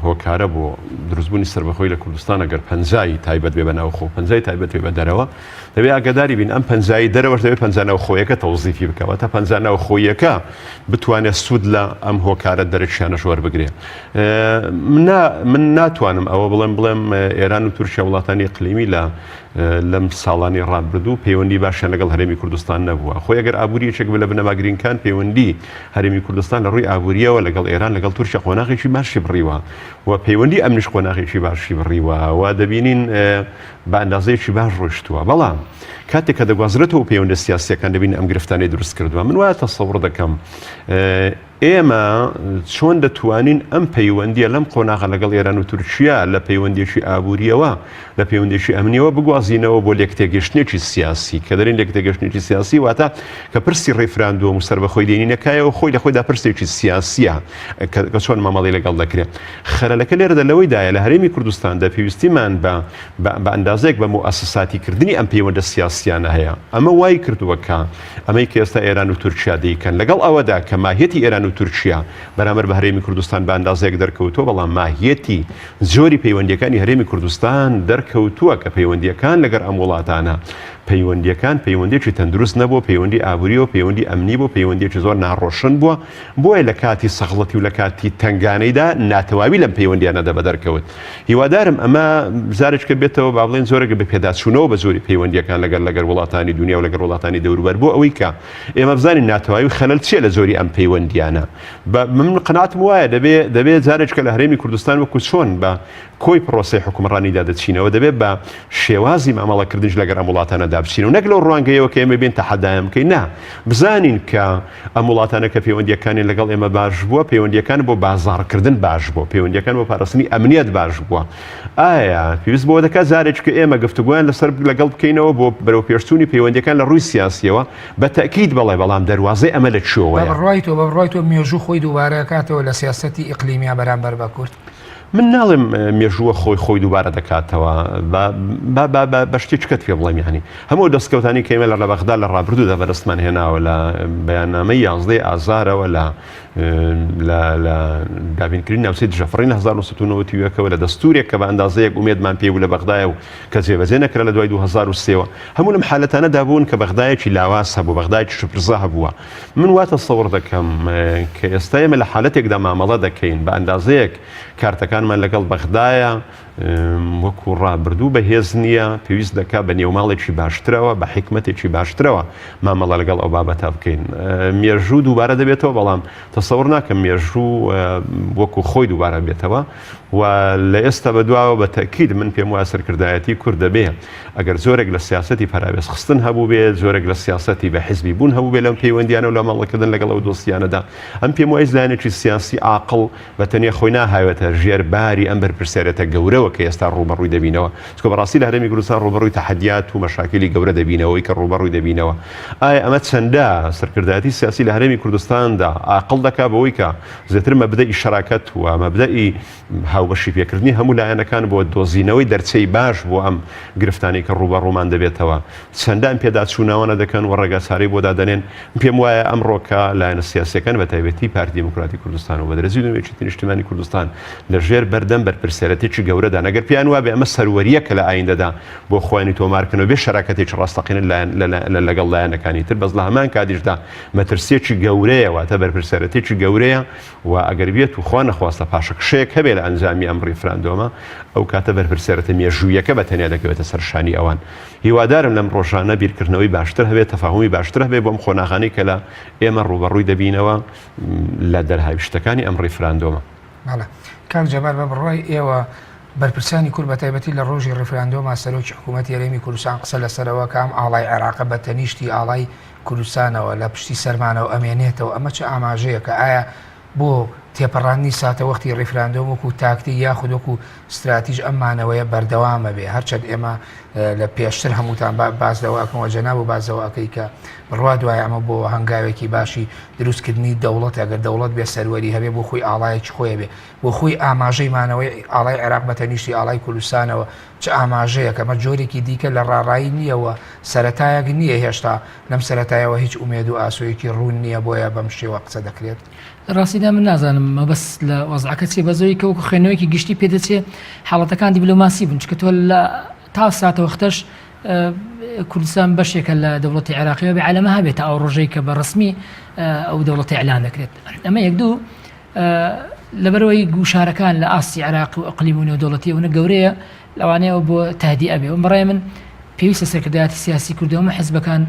هۆکارە بۆ دروستبوونی سەربەخۆی لە کوردستان ئەگەر پەنجای تایبەت بێ بە ناوخۆ پەنجای تایبەت بێ بە دەرەوە دەبێ ئاگاداری بین ئەم پەنجای دەرەوەش دەبێ پەنجا ناوخۆیەکە تەوزیفی بکەوە تا پەنجا ناوخۆیەکە بتوانێت سوود لە ئەم هۆکارە دەرەکیانەش وەربگرێ من ناتوانم ئەوە بڵێم بڵێم ئێران و تورکیا وڵاتانی ئیقلیمی لە لەم ساڵانی ڕابردوو پەیوەندی باشیان لەگەڵ هەرێمی کوردستان نەبووە. خۆی ئەگەر ئابووری یەکێک بێت لە بنەما گرینگکان پەیوەندی هەرێمی کوردستان لە ڕووی ئابوورییەوە لەگەڵ ئێران لەگەڵ تورکیا قۆناغێکی باشی بڕیوە و پەیوەندی ئەمنیش قۆناغێکی باشی بڕیوە و دەبینین بە ئەندازەیەکی باش ڕۆیشتووە. بەڵام کاتێک کە دەگوازرێتەوە پەیوەندە سیاسییەکان دەبینین ئەم گرفتانەی دروست کردووە. من وایە تەسەوڕ دەکەم ئێمە چۆن دەتوانین ئەم پەیوەندییە لەم قۆناغە لەگەڵ ئێران و تورکیا لە پەیوەندییەکی ئابوورییەوە، لە پەیوەندییەکی ئەمنییەوە بگوازینەوە بۆ لێکتێگەیشتنێکی سیاسی؟ کە دەرێن لێکتێگەیشتنێکی سیاسی واتە کە پرسی ڕیفراندۆم و سەربەخۆی دێنینە کایەوە خۆی لە خۆیدا پرسێکی سیاسییە کە چۆن مامەڵەی لەگەڵ دەکرێت. خەلەلەکە لێرەدا لەوەیدایە لە هەرێمی کوردستاندا پێویستیمان بە بە ئەندازەیەک بە موئەسەساتیکردنی ئەم پەیوەندە سیاسییانە هەیە. ئەمە وای کردووە کە ئەمەی کە ئێستا ئێران و تورکیا دەیکەن، لەگەڵ ئەوەدا کە ماهیەتی ئێران و تورکیا بەرامبەر بە هەرێمی کوردستان بە ئەندازەیەک دەرکەوتووە، بەڵام ماهیەتی جۆری پەیوەندییەکانی هەرێمی کوردستان دەرکەوتووە کە پەیوەندییەکان لەگەر ئەم وڵاتانە پەیوەندییەکان پەیوەندییەکی تەندروست نەبووە، پەیوەندی ئابووری و پەیوەندی ئەمنی بووە، پەیوەندییەکی زۆر ناڕۆشن بووە، بۆیە لە کاتی سەغڵەتی و لە کاتی تەنگانەیدا ناتەواوی لەم پەیوەندییانەدا بەدەرکەوت. هیوادارم ئەمە جارێکە بێتەوە با بڵێن جۆرێک بە پێداچوونەوە بە جۆری پەیوەندییەکان لەگەر لەگەر وڵاتانی دنیا و لەگەر وڵاتانی دەوروبەر بۆ ئەوەی کە ئێمە بزانین ناتەواوی خەلەل چییە لە جۆری ئەم پەیوەندیانە. بە من قەناعەتم وایە دەبێ دەبێ جارێکە لە هەرێمی کوردستان وەکو چۆن بە کۆی پرۆسەی حوکمڕانیدا دەچینەوە دەبێت بە شێوازی مامەڵەکردنیش لەگەر ئەم وڵاتانەدا بچینەوە نەک لەو ڕوانگەیەوە کە ئێمە بێن تەحەدایان بکەین نا بزانین کە ئەم وڵاتانە کە پەیوەندییەکانیان لەگەڵ ئێمە باش بووە، پەیوەندییەکان بۆ بازاڕکردن باش بووە، پەیوەندییەکان بۆ پاراستنی ئەمنیەت باش بووە. ئایا پێویست بەوە دەکات جارێکی کە ئێمە گفتوگۆیان لەسەر لەگەڵ بکەینەوە بۆ بەرەوپێشچوونی پەیوەندییەکان لە ڕووی سیاسییەوە؟ بە تەئکید بەڵێ، بەڵام دەروازەی ئەمە لە کوێوەیە؟ بە بڕوای تۆ، بە بڕوای تۆ مێژوو خۆی دووبارە ئەکاتەوە لە سیاسەتی ئیقلیمیا بەرامبەر بە کورد؟ من ناڵێم مێژووە خۆی خۆی دووبارە دەکاتەوە، با با با با بە شتێکت پێ بڵێم یانی هەموو ئەو دەستکەوتانەی کە ئێمە لە بەغدا لە ڕابردوودا بەدەستمان هێناوە لە بەیاننامەی یازدەی ئازارەوە لە لە لە دابینکردنی ناوچەی دژەفڕین لە 1991ەوە لە دەستورێک کە بە ئەندازەیەک ئومێدمان پێ بوو لە بەغدایە و کە جێبەجێ نەکرا لە دوای 2003ەوە هەموو لەم حالەتانەدا بوون کە بەغدایەکی لاواز هەبوو بەغدایەکی شپرزە هەبووە من وا تەسەوڕ دەکەم کە ئێستا ئێمە لە حالەتێکدا مامەڵە دەکەین بە ئەندازەیەک کارتەکانمان لەگەڵ بەغدایە وەکو ڕابردوو بەهێز نییە، پێویست دەکات بە نێوماڵێکی باشترەوە، بە حیکمەتێکی باشترەوە مامەڵە لەگەڵ ئەو بابەتە بکەین. مێژوو دووبارە دەبێتەوە، بەڵام تەسەور ناکەم مێژوو وەکو خۆی دووبارە بێتەوە و لە ئێستا بەدواوە بە تەئکید من پێم وایە سەرکردایەتی کورد دەبێ ئەگەر جۆرێک لە سیاسەتی پەراوێزخستن هەبووبێ، جۆرێک لە سیاسەتی بە حیزبی بوون هەبووبێ لەم پەیوەندیانە و لە مامەڵەکردن لەگەڵ ئەو دۆستیانەدا، ئەم پێم وایە هیچ لایەنێکی سیاسی عاقڵ بە تەنیا خۆی ناهاوێتە ژێر باری ئەم بەرپرسیارێتە گەورەوە کە ئێستا ڕووبەڕووی دەبینەوە، چونکە بەڕاستی لە هەرێمی کوردستان ڕووبەڕووی تەحەدیات و مەشاکیلی گەورە دەبینەوەی کە ڕووبەڕووی دەبینەوە. ئایا ئەمە چەندە سەرکردایەتی سیاسی لە هەرێمی کوردستاندا ئاقڵ دەکا بەوەی کە زێتر مەبدەئی شەراکەت و مەبدەئی هاوبەشی پێکردنی هەموو لایەنەکان بۆ دۆزینەوەی دەرچەی باش بۆ ئەم گرفتانەی کە ڕووبەڕوومان دەبێتەوە چەندە ئەم پێداچوونەوانە دەکەن و ڕێگاچارەی بۆ دادەنێن؟ پێم وایە ئەمڕۆکە لایەنە سیاسییەکان بە تایبەتی پارتی دیموکراتی کوردستان و بە دەرەجەی دووەم یەکێتی نیشتیمانی کوردستان لە ژێر بەردەم بەرپرسیارەتێکی گەورەدان ئەگەر پێیان وابێ ئەمە سەروەرییەکە لە ئایندەدا بۆ خۆیانی تۆمار بکەن و بێ شەراکەتێکی ڕاستەقینە لەگەڵ لایەنەکانی تر بەس لە هەمان کاتیشدا مەترسییەکی گەورەیە واتە بەرپرسیارەتێکی گەورەیە و ئەگەر بێت و خوا نەخواستە پاشەکشەیەک هەبێ لە ئەنجامی ئەم ڕیفراندۆمە ئەو کاتە بەرپرسیارەتە مێژوویەکە بە تەنیا دەکەوێتە سەر شانی ئەوان. هیوادارم لەم ڕۆژانە بیرکردنەوەی باشتر هەبێت، تەفاهومی باشتر هەبێت بۆ ئەم قۆناغانەی کە لە ئێمە ڕووبەڕووی دەبینەوە لە دەرهاویشتەکانی ئەم ڕیفراندۆمە. بەڵێ کاک جەبار بە بڕوای ئێوە بەرپرسانی کورد بە تایبەتی لە ڕۆژی ڕیفراندۆما سەرۆکی حکوومەتی هەرێمی کوردستان قسە لەسەرەوە کە ئەم ئاڵای عێراقە بە تەنیشتی ئاڵای کوردستانەوە لە پشتی سەرمانەوە ئەمێنێتەوە ئەمە چ ئاماژەیەکە ئایا بۆ تێپەڕاندنی ساتەوەختی ڕیفراندۆم وەکو تاکتیک یاخود وەکو ستراتیژ ئەم مانەوەیە بەردەوامە بێ هەرچەند ئێمە لە پێشتر هەمووتان باس لەوە ئەکەن و جەناب و باس لەوە ئەکەی کە بڕوا دوای ئەمە بۆ هەنگاوێکی باشی دروستکردنی دەوڵەت ئەگەر دەوڵەت بێ سەروەری هەبێ بۆ خۆی ئاڵایەکی خۆی بێ بۆ خۆی ئاماژەی مانەوەی ئاڵای عێراق بە تەنیشتی ئاڵای کوردستانەوە چ ئاماژەیەک ئەمە جۆرێکی دیکە لە ڕاڕایی نییە و سەرەتایەک نییە هێشتا لەم سەرەتایەوە هیچ ئومێد و ئاسۆیەکی ڕوون نییە بۆیە بەم شێوە قسە دەکرێت. لە ڕاستیدا من نازانم مەبەست لە وەزعەکە چیە بەس ئەوەی کە وەکو خوێندنەوەیەکی گشتی پێدەچێ حاڵەتەکان دیبلۆماسی بن چونکە تۆ لە تا ساتەوەختەش کوردستان بەشێکە لە دەوڵەتی عێراقیەوە بێ عالەمە هەبێت تا ئەو ڕۆژەی کە بە ڕسمی ئەو دەوڵەتی ئەلان دەکرێت ئەمە یەک دوو لەبەرەوەی گوشارەکان لە ئاستی عێراق و ئەقلیم و نێودەوڵەتی ئەوەنە گەورەیە لەوانەیە بۆ تهدی ئەبێ و بەڕای من پێویستە سەرکردایەتی سیاسی کوردەوە حزبەکان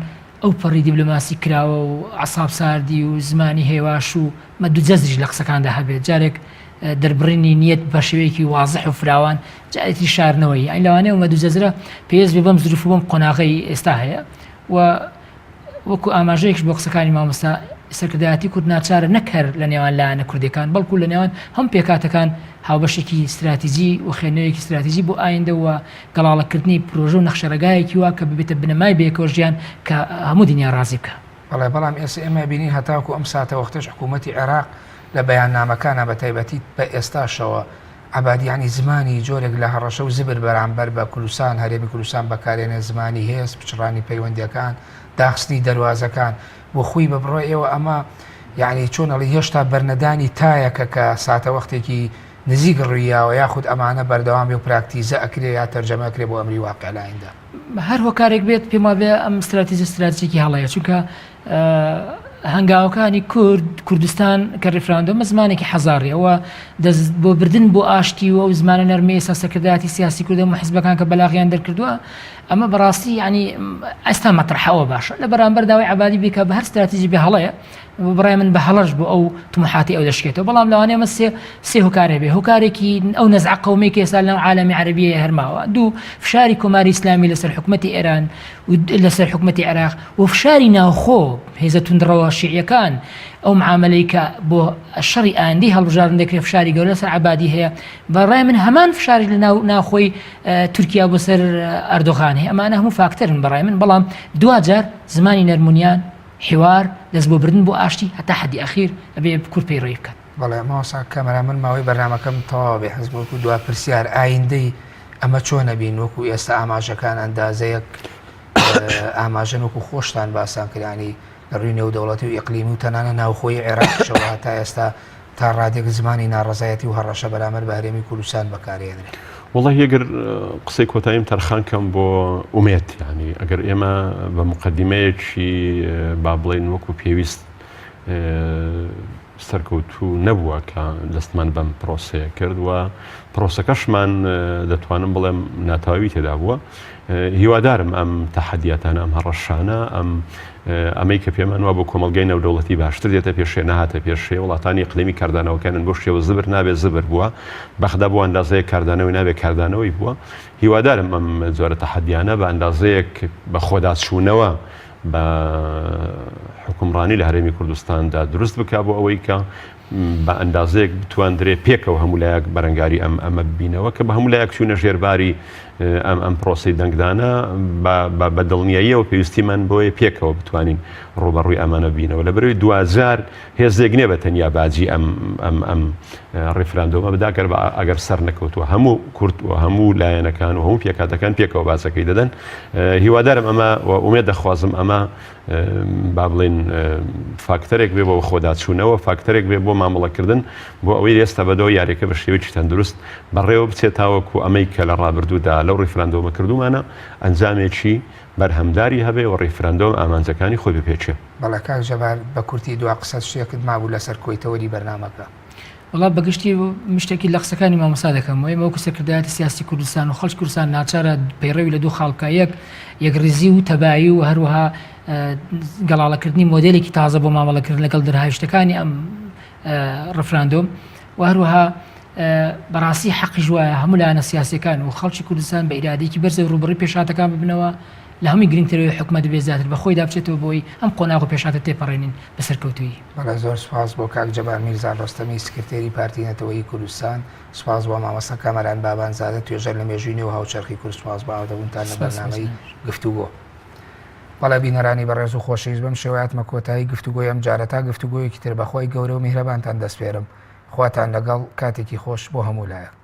ئەو پەڕی دیبلۆماسی کراوە و عەساب ساردی و زمانی هێواش و مەد و جەزریش لە قسەکاندا هەبێت، جارێک دەربڕینی نیەت بە شێوەیەکی وازح و فراوان، جارێ تری شاردنەوەی، یانی لەوانەیە ئەو مەد و جەزرە پێویست بێ بەم زروف و بەم قۆناغەی ئێستا هەیە و وەکو ئاماژەیەکیش بۆ قسەکانی مامۆستا، سەرکردایەتی کورد ناچارە نەک هەر لە نێوان لایەنە کوردیەکان بەڵکو لە نێوان هەموو پێکهاتەکان هاوبەشێکی ستراتیجی و خوێندنەوەیەکی ستراتیجی بۆ ئایندە و گەڵاڵەکردنی پرۆژە و نەخشەڕێگایەکی وا کە ببێتە بنەمای بەیەکەوە ژیان کە هەموو دنیا ڕازی بکا. بەڵێ، بەڵام ئێستا ئێمە ئەبینین هەتاکو ئەم ساتەوەختەش حکوومەتی عێراق لە بەیاننامەکانا بە تایبەتی بە ئێستاشەوە عەبادی یانی زمانی جۆرێک لە هەڕەشە و زبر بەرامبەر بە کوردستان، هەرێمی کوردستان بەکارێنێ، زمانی هێز، پچڕانی پەیوەندییەکان، داخستنی دەروازەکان. بۆ خۆی بە بڕوای ئێوە ئەمە یانی چۆن ئەڵێی هێشتا بەرنەدانی تایەکە کە ساتەوەختێکی نزیک ڕوویاوە یاخود ئەمانە بەردەوام بێ و پراکتیزە ئەکرێ یا تەرجەمە ئەکرێ بۆ ئەمری واقع لە ئایندە؟ هەر هۆکارێک بێت پێم وابێ ئەم ستراتیجە ستراتیجێکی هەڵەیە چونکە هەنگاوەکانی کورد کوردستان کە ڕیفراندۆمە زمانێکی حەزاڕی ئەوە دەست بۆ بردن بۆ ئاشتی و ئەو زمانە نەرمی ئێستا سەرکردایەتی سیاسی کوردە و حزبەکان کە بەلاغیان دەرکردووە ئەمە بەڕاستی ینی ئێستا مەترحەوە باشە لە بەرامبەر داوای عبادی بکە بە هەر ستراتیجی بێ هەڵەیە بەڕای من بە هەڵەش بۆ ئەو تموحاتی ئەو دەشکێتەوە بەڵام لەوانەیە ئەمە سێ سێ هۆکار هەبێ هۆکارێکی ئەو نەزعە قەومی کە ئێستا لەناو عالەمی عەرەبیە هەرماوە دوو فشاری کۆماری ئیسلامی لەسەر حکومەتی ئێران و لەسەر حکومەتی عێراق و فشاری ناوخۆ هێزە توندڕەوە شیعیەکان ئەو معاملەی کە بۆ شەڕی ئایندەی هەڵبژاردن دەکرێت فشاری گەورە لەسەر عەبادی هەیە بەڕای من هەمان فشاری لە ناو ناوخۆی تورکیا بۆ سەر ئەردۆغان هەیە ئەمانە هەموو فاکتەرن بەڕای من بەڵام دواجار زمانی نەرمونیان حیوار، دەست بۆ بردن بۆ ئاشتی هەتا حەدی ئەخیر ئەبێ کورد پەیڕەوی بکات. بەڵێ مامۆستا کامەران من ماوەی بەرنامەکەم تەواوە بێ حەزم وەکو دوا پرسیار ئایندەی ئەمە چۆن ئەبین وەکو ئێستا ئاماژەکان ئەندازەیەک ئاماژەن وەکو خۆشتان باسان کرانی لە ڕووی نێودەوڵەتی و ئیقلیمی و تەنانە ناوخۆی عێراقیشەوە هەتا ئێستا تا ڕادێک زمانی ناڕەزایەتی و هەڕەشە بەرامبەر بە هەرێمی کوردستان بەکارهێنرێ. وەڵاهی ئەگەر قسەی کۆتاییم تەرخان کەم بۆ ئومێد یانی ئەگەر ئێمە بە مقدمەیەکی با بڵێین وەکو پێویست سەرکەوتوو نەبووە کە دەستمان بەم پرۆسەیە کرد و پرۆسەکەشمان دەتوانم بڵێم ناتەواوی تێدا بووە هیوادارم ئەم تەحەدیاتانە ئەم هەڕەشانە ئەم ئەمەی کە پێمان وا بۆ کۆمەڵگای نێودەوڵەتی باشتر دێتە پێشێ نەهاتە پێشێ وڵاتانی ئیقلیمی کاردانەوەکانن بۆ شێوە زبر نابێ زبر بووە بەغدا بۆ ئەندازەیەک کاردانەوەی نابێ کاردانەوەی بووە هیوادارم ئەم جۆرە تەحەدیانە بە ئەندازەیەک بە خۆداچوونەوە بە حکومڕانی لە هەرێمی کوردستاندا دروست بک بۆ ئەوەی کە بە ئەندازەیەک بتواندرێ پێکەوە هەموو لایەک بەرەنگاری ئەم ئەمە ببینەوە کە بە هەموو لایەک چوونە ژێرباری ئەم ئەم پرۆسی دەنگدانە بە دڵنیاییەوە پێویستیمان بۆیە پێکەوە بتوانین ڕوبەڕووی ئەمانە بینەوە لە بەرەوەی دواجار هێزێک نییە بە تەنیا باجی ئەم ئەم ئەم ڕیفراندۆمە بدا گەر ئەگەر سەر نەکەوتووە هەموو کورد و هەموو لایەنەکان و هەموو پێکهاتەکان پێکەوە باجەکەی دەدەن هیوادارم ئەمە و ئومێد دەخوازم ئەمە با بڵێین فاکتەرێک بێ بۆ خۆداچوونەوە فاکتەرێک بێ بۆ مامەڵەکردن بۆ ئەوەی ئێستا بەدەوە یاریەکە بە شێوەیەکی تەندروست بەڕێوە بچێت تاوەکو ئەمەی کە لە ڕابردوودا لەو ڕیفراندۆمە کردومانە ئەنجامێکی بەرهەمداری هەبێ و ڕیفراندۆم ئامانجەکانی خۆی بپێکێ. بەڵێ کاک جەبار بە کورتی دوا قسەت شتێکت مابوو لەسەر کۆی تەوەری بەرنامەکە. وەڵا بە گشتی مشتێکی لە قسەکانی مامۆستا دەکەم و ئێمە وەکو سەرکردایەتی سیاسی کوردستان و خەڵکی کوردستان ناچارە پەیڕەوی لە دوو خاڵ بکا یەک یەکڕیزی و تەبایی و هەروەها گەڵاڵەکردنی مۆدێلێکی تازە بۆ مامەڵەکردن لەگەڵ دەرهاویشتەکانی ئەم ڕفراندۆم و هەروەها بەڕاستی حەقیش وایە هەموو لایەنە سیاسیەکان و خەڵکی کوردستان بە ئیرادەیەکی بەرزەوە ڕووبەڕووی پێشهاتەکان ببنەوە لە هەمووی گرنگترەوەی حکومەت بێ زیاتر بە خۆیدا بچێتەوە بۆی ئەم قۆناغ و پێشهاتە تێپەڕێنین بە سەرکەوتوویی. بەڵێ زۆر سوپاس بۆ کاک جەبار میرزا ڕۆستەمی سکرتێری پارتی نەتەوەیی کوردستان، سوپاس بۆ مامۆستا کامەران بابان زادە توێژەر لە مێژووی نوێ و هاوچەرخی کورد سوپاس بۆ ئامادەبوونتان لە بەرنامەی گفتوگۆ. بەڵێ بینەرانی بەڕێز و خۆشەویست بەم شێوەیە هاتمە کۆتایی گفتوگۆی ئەم جارە تا گفتوگۆیەکی تر بە خوای گەورە و میهرەبانتان دەسپێرم خواتان لەگەڵ کاتێکی خۆش بۆ هەموو لایەک.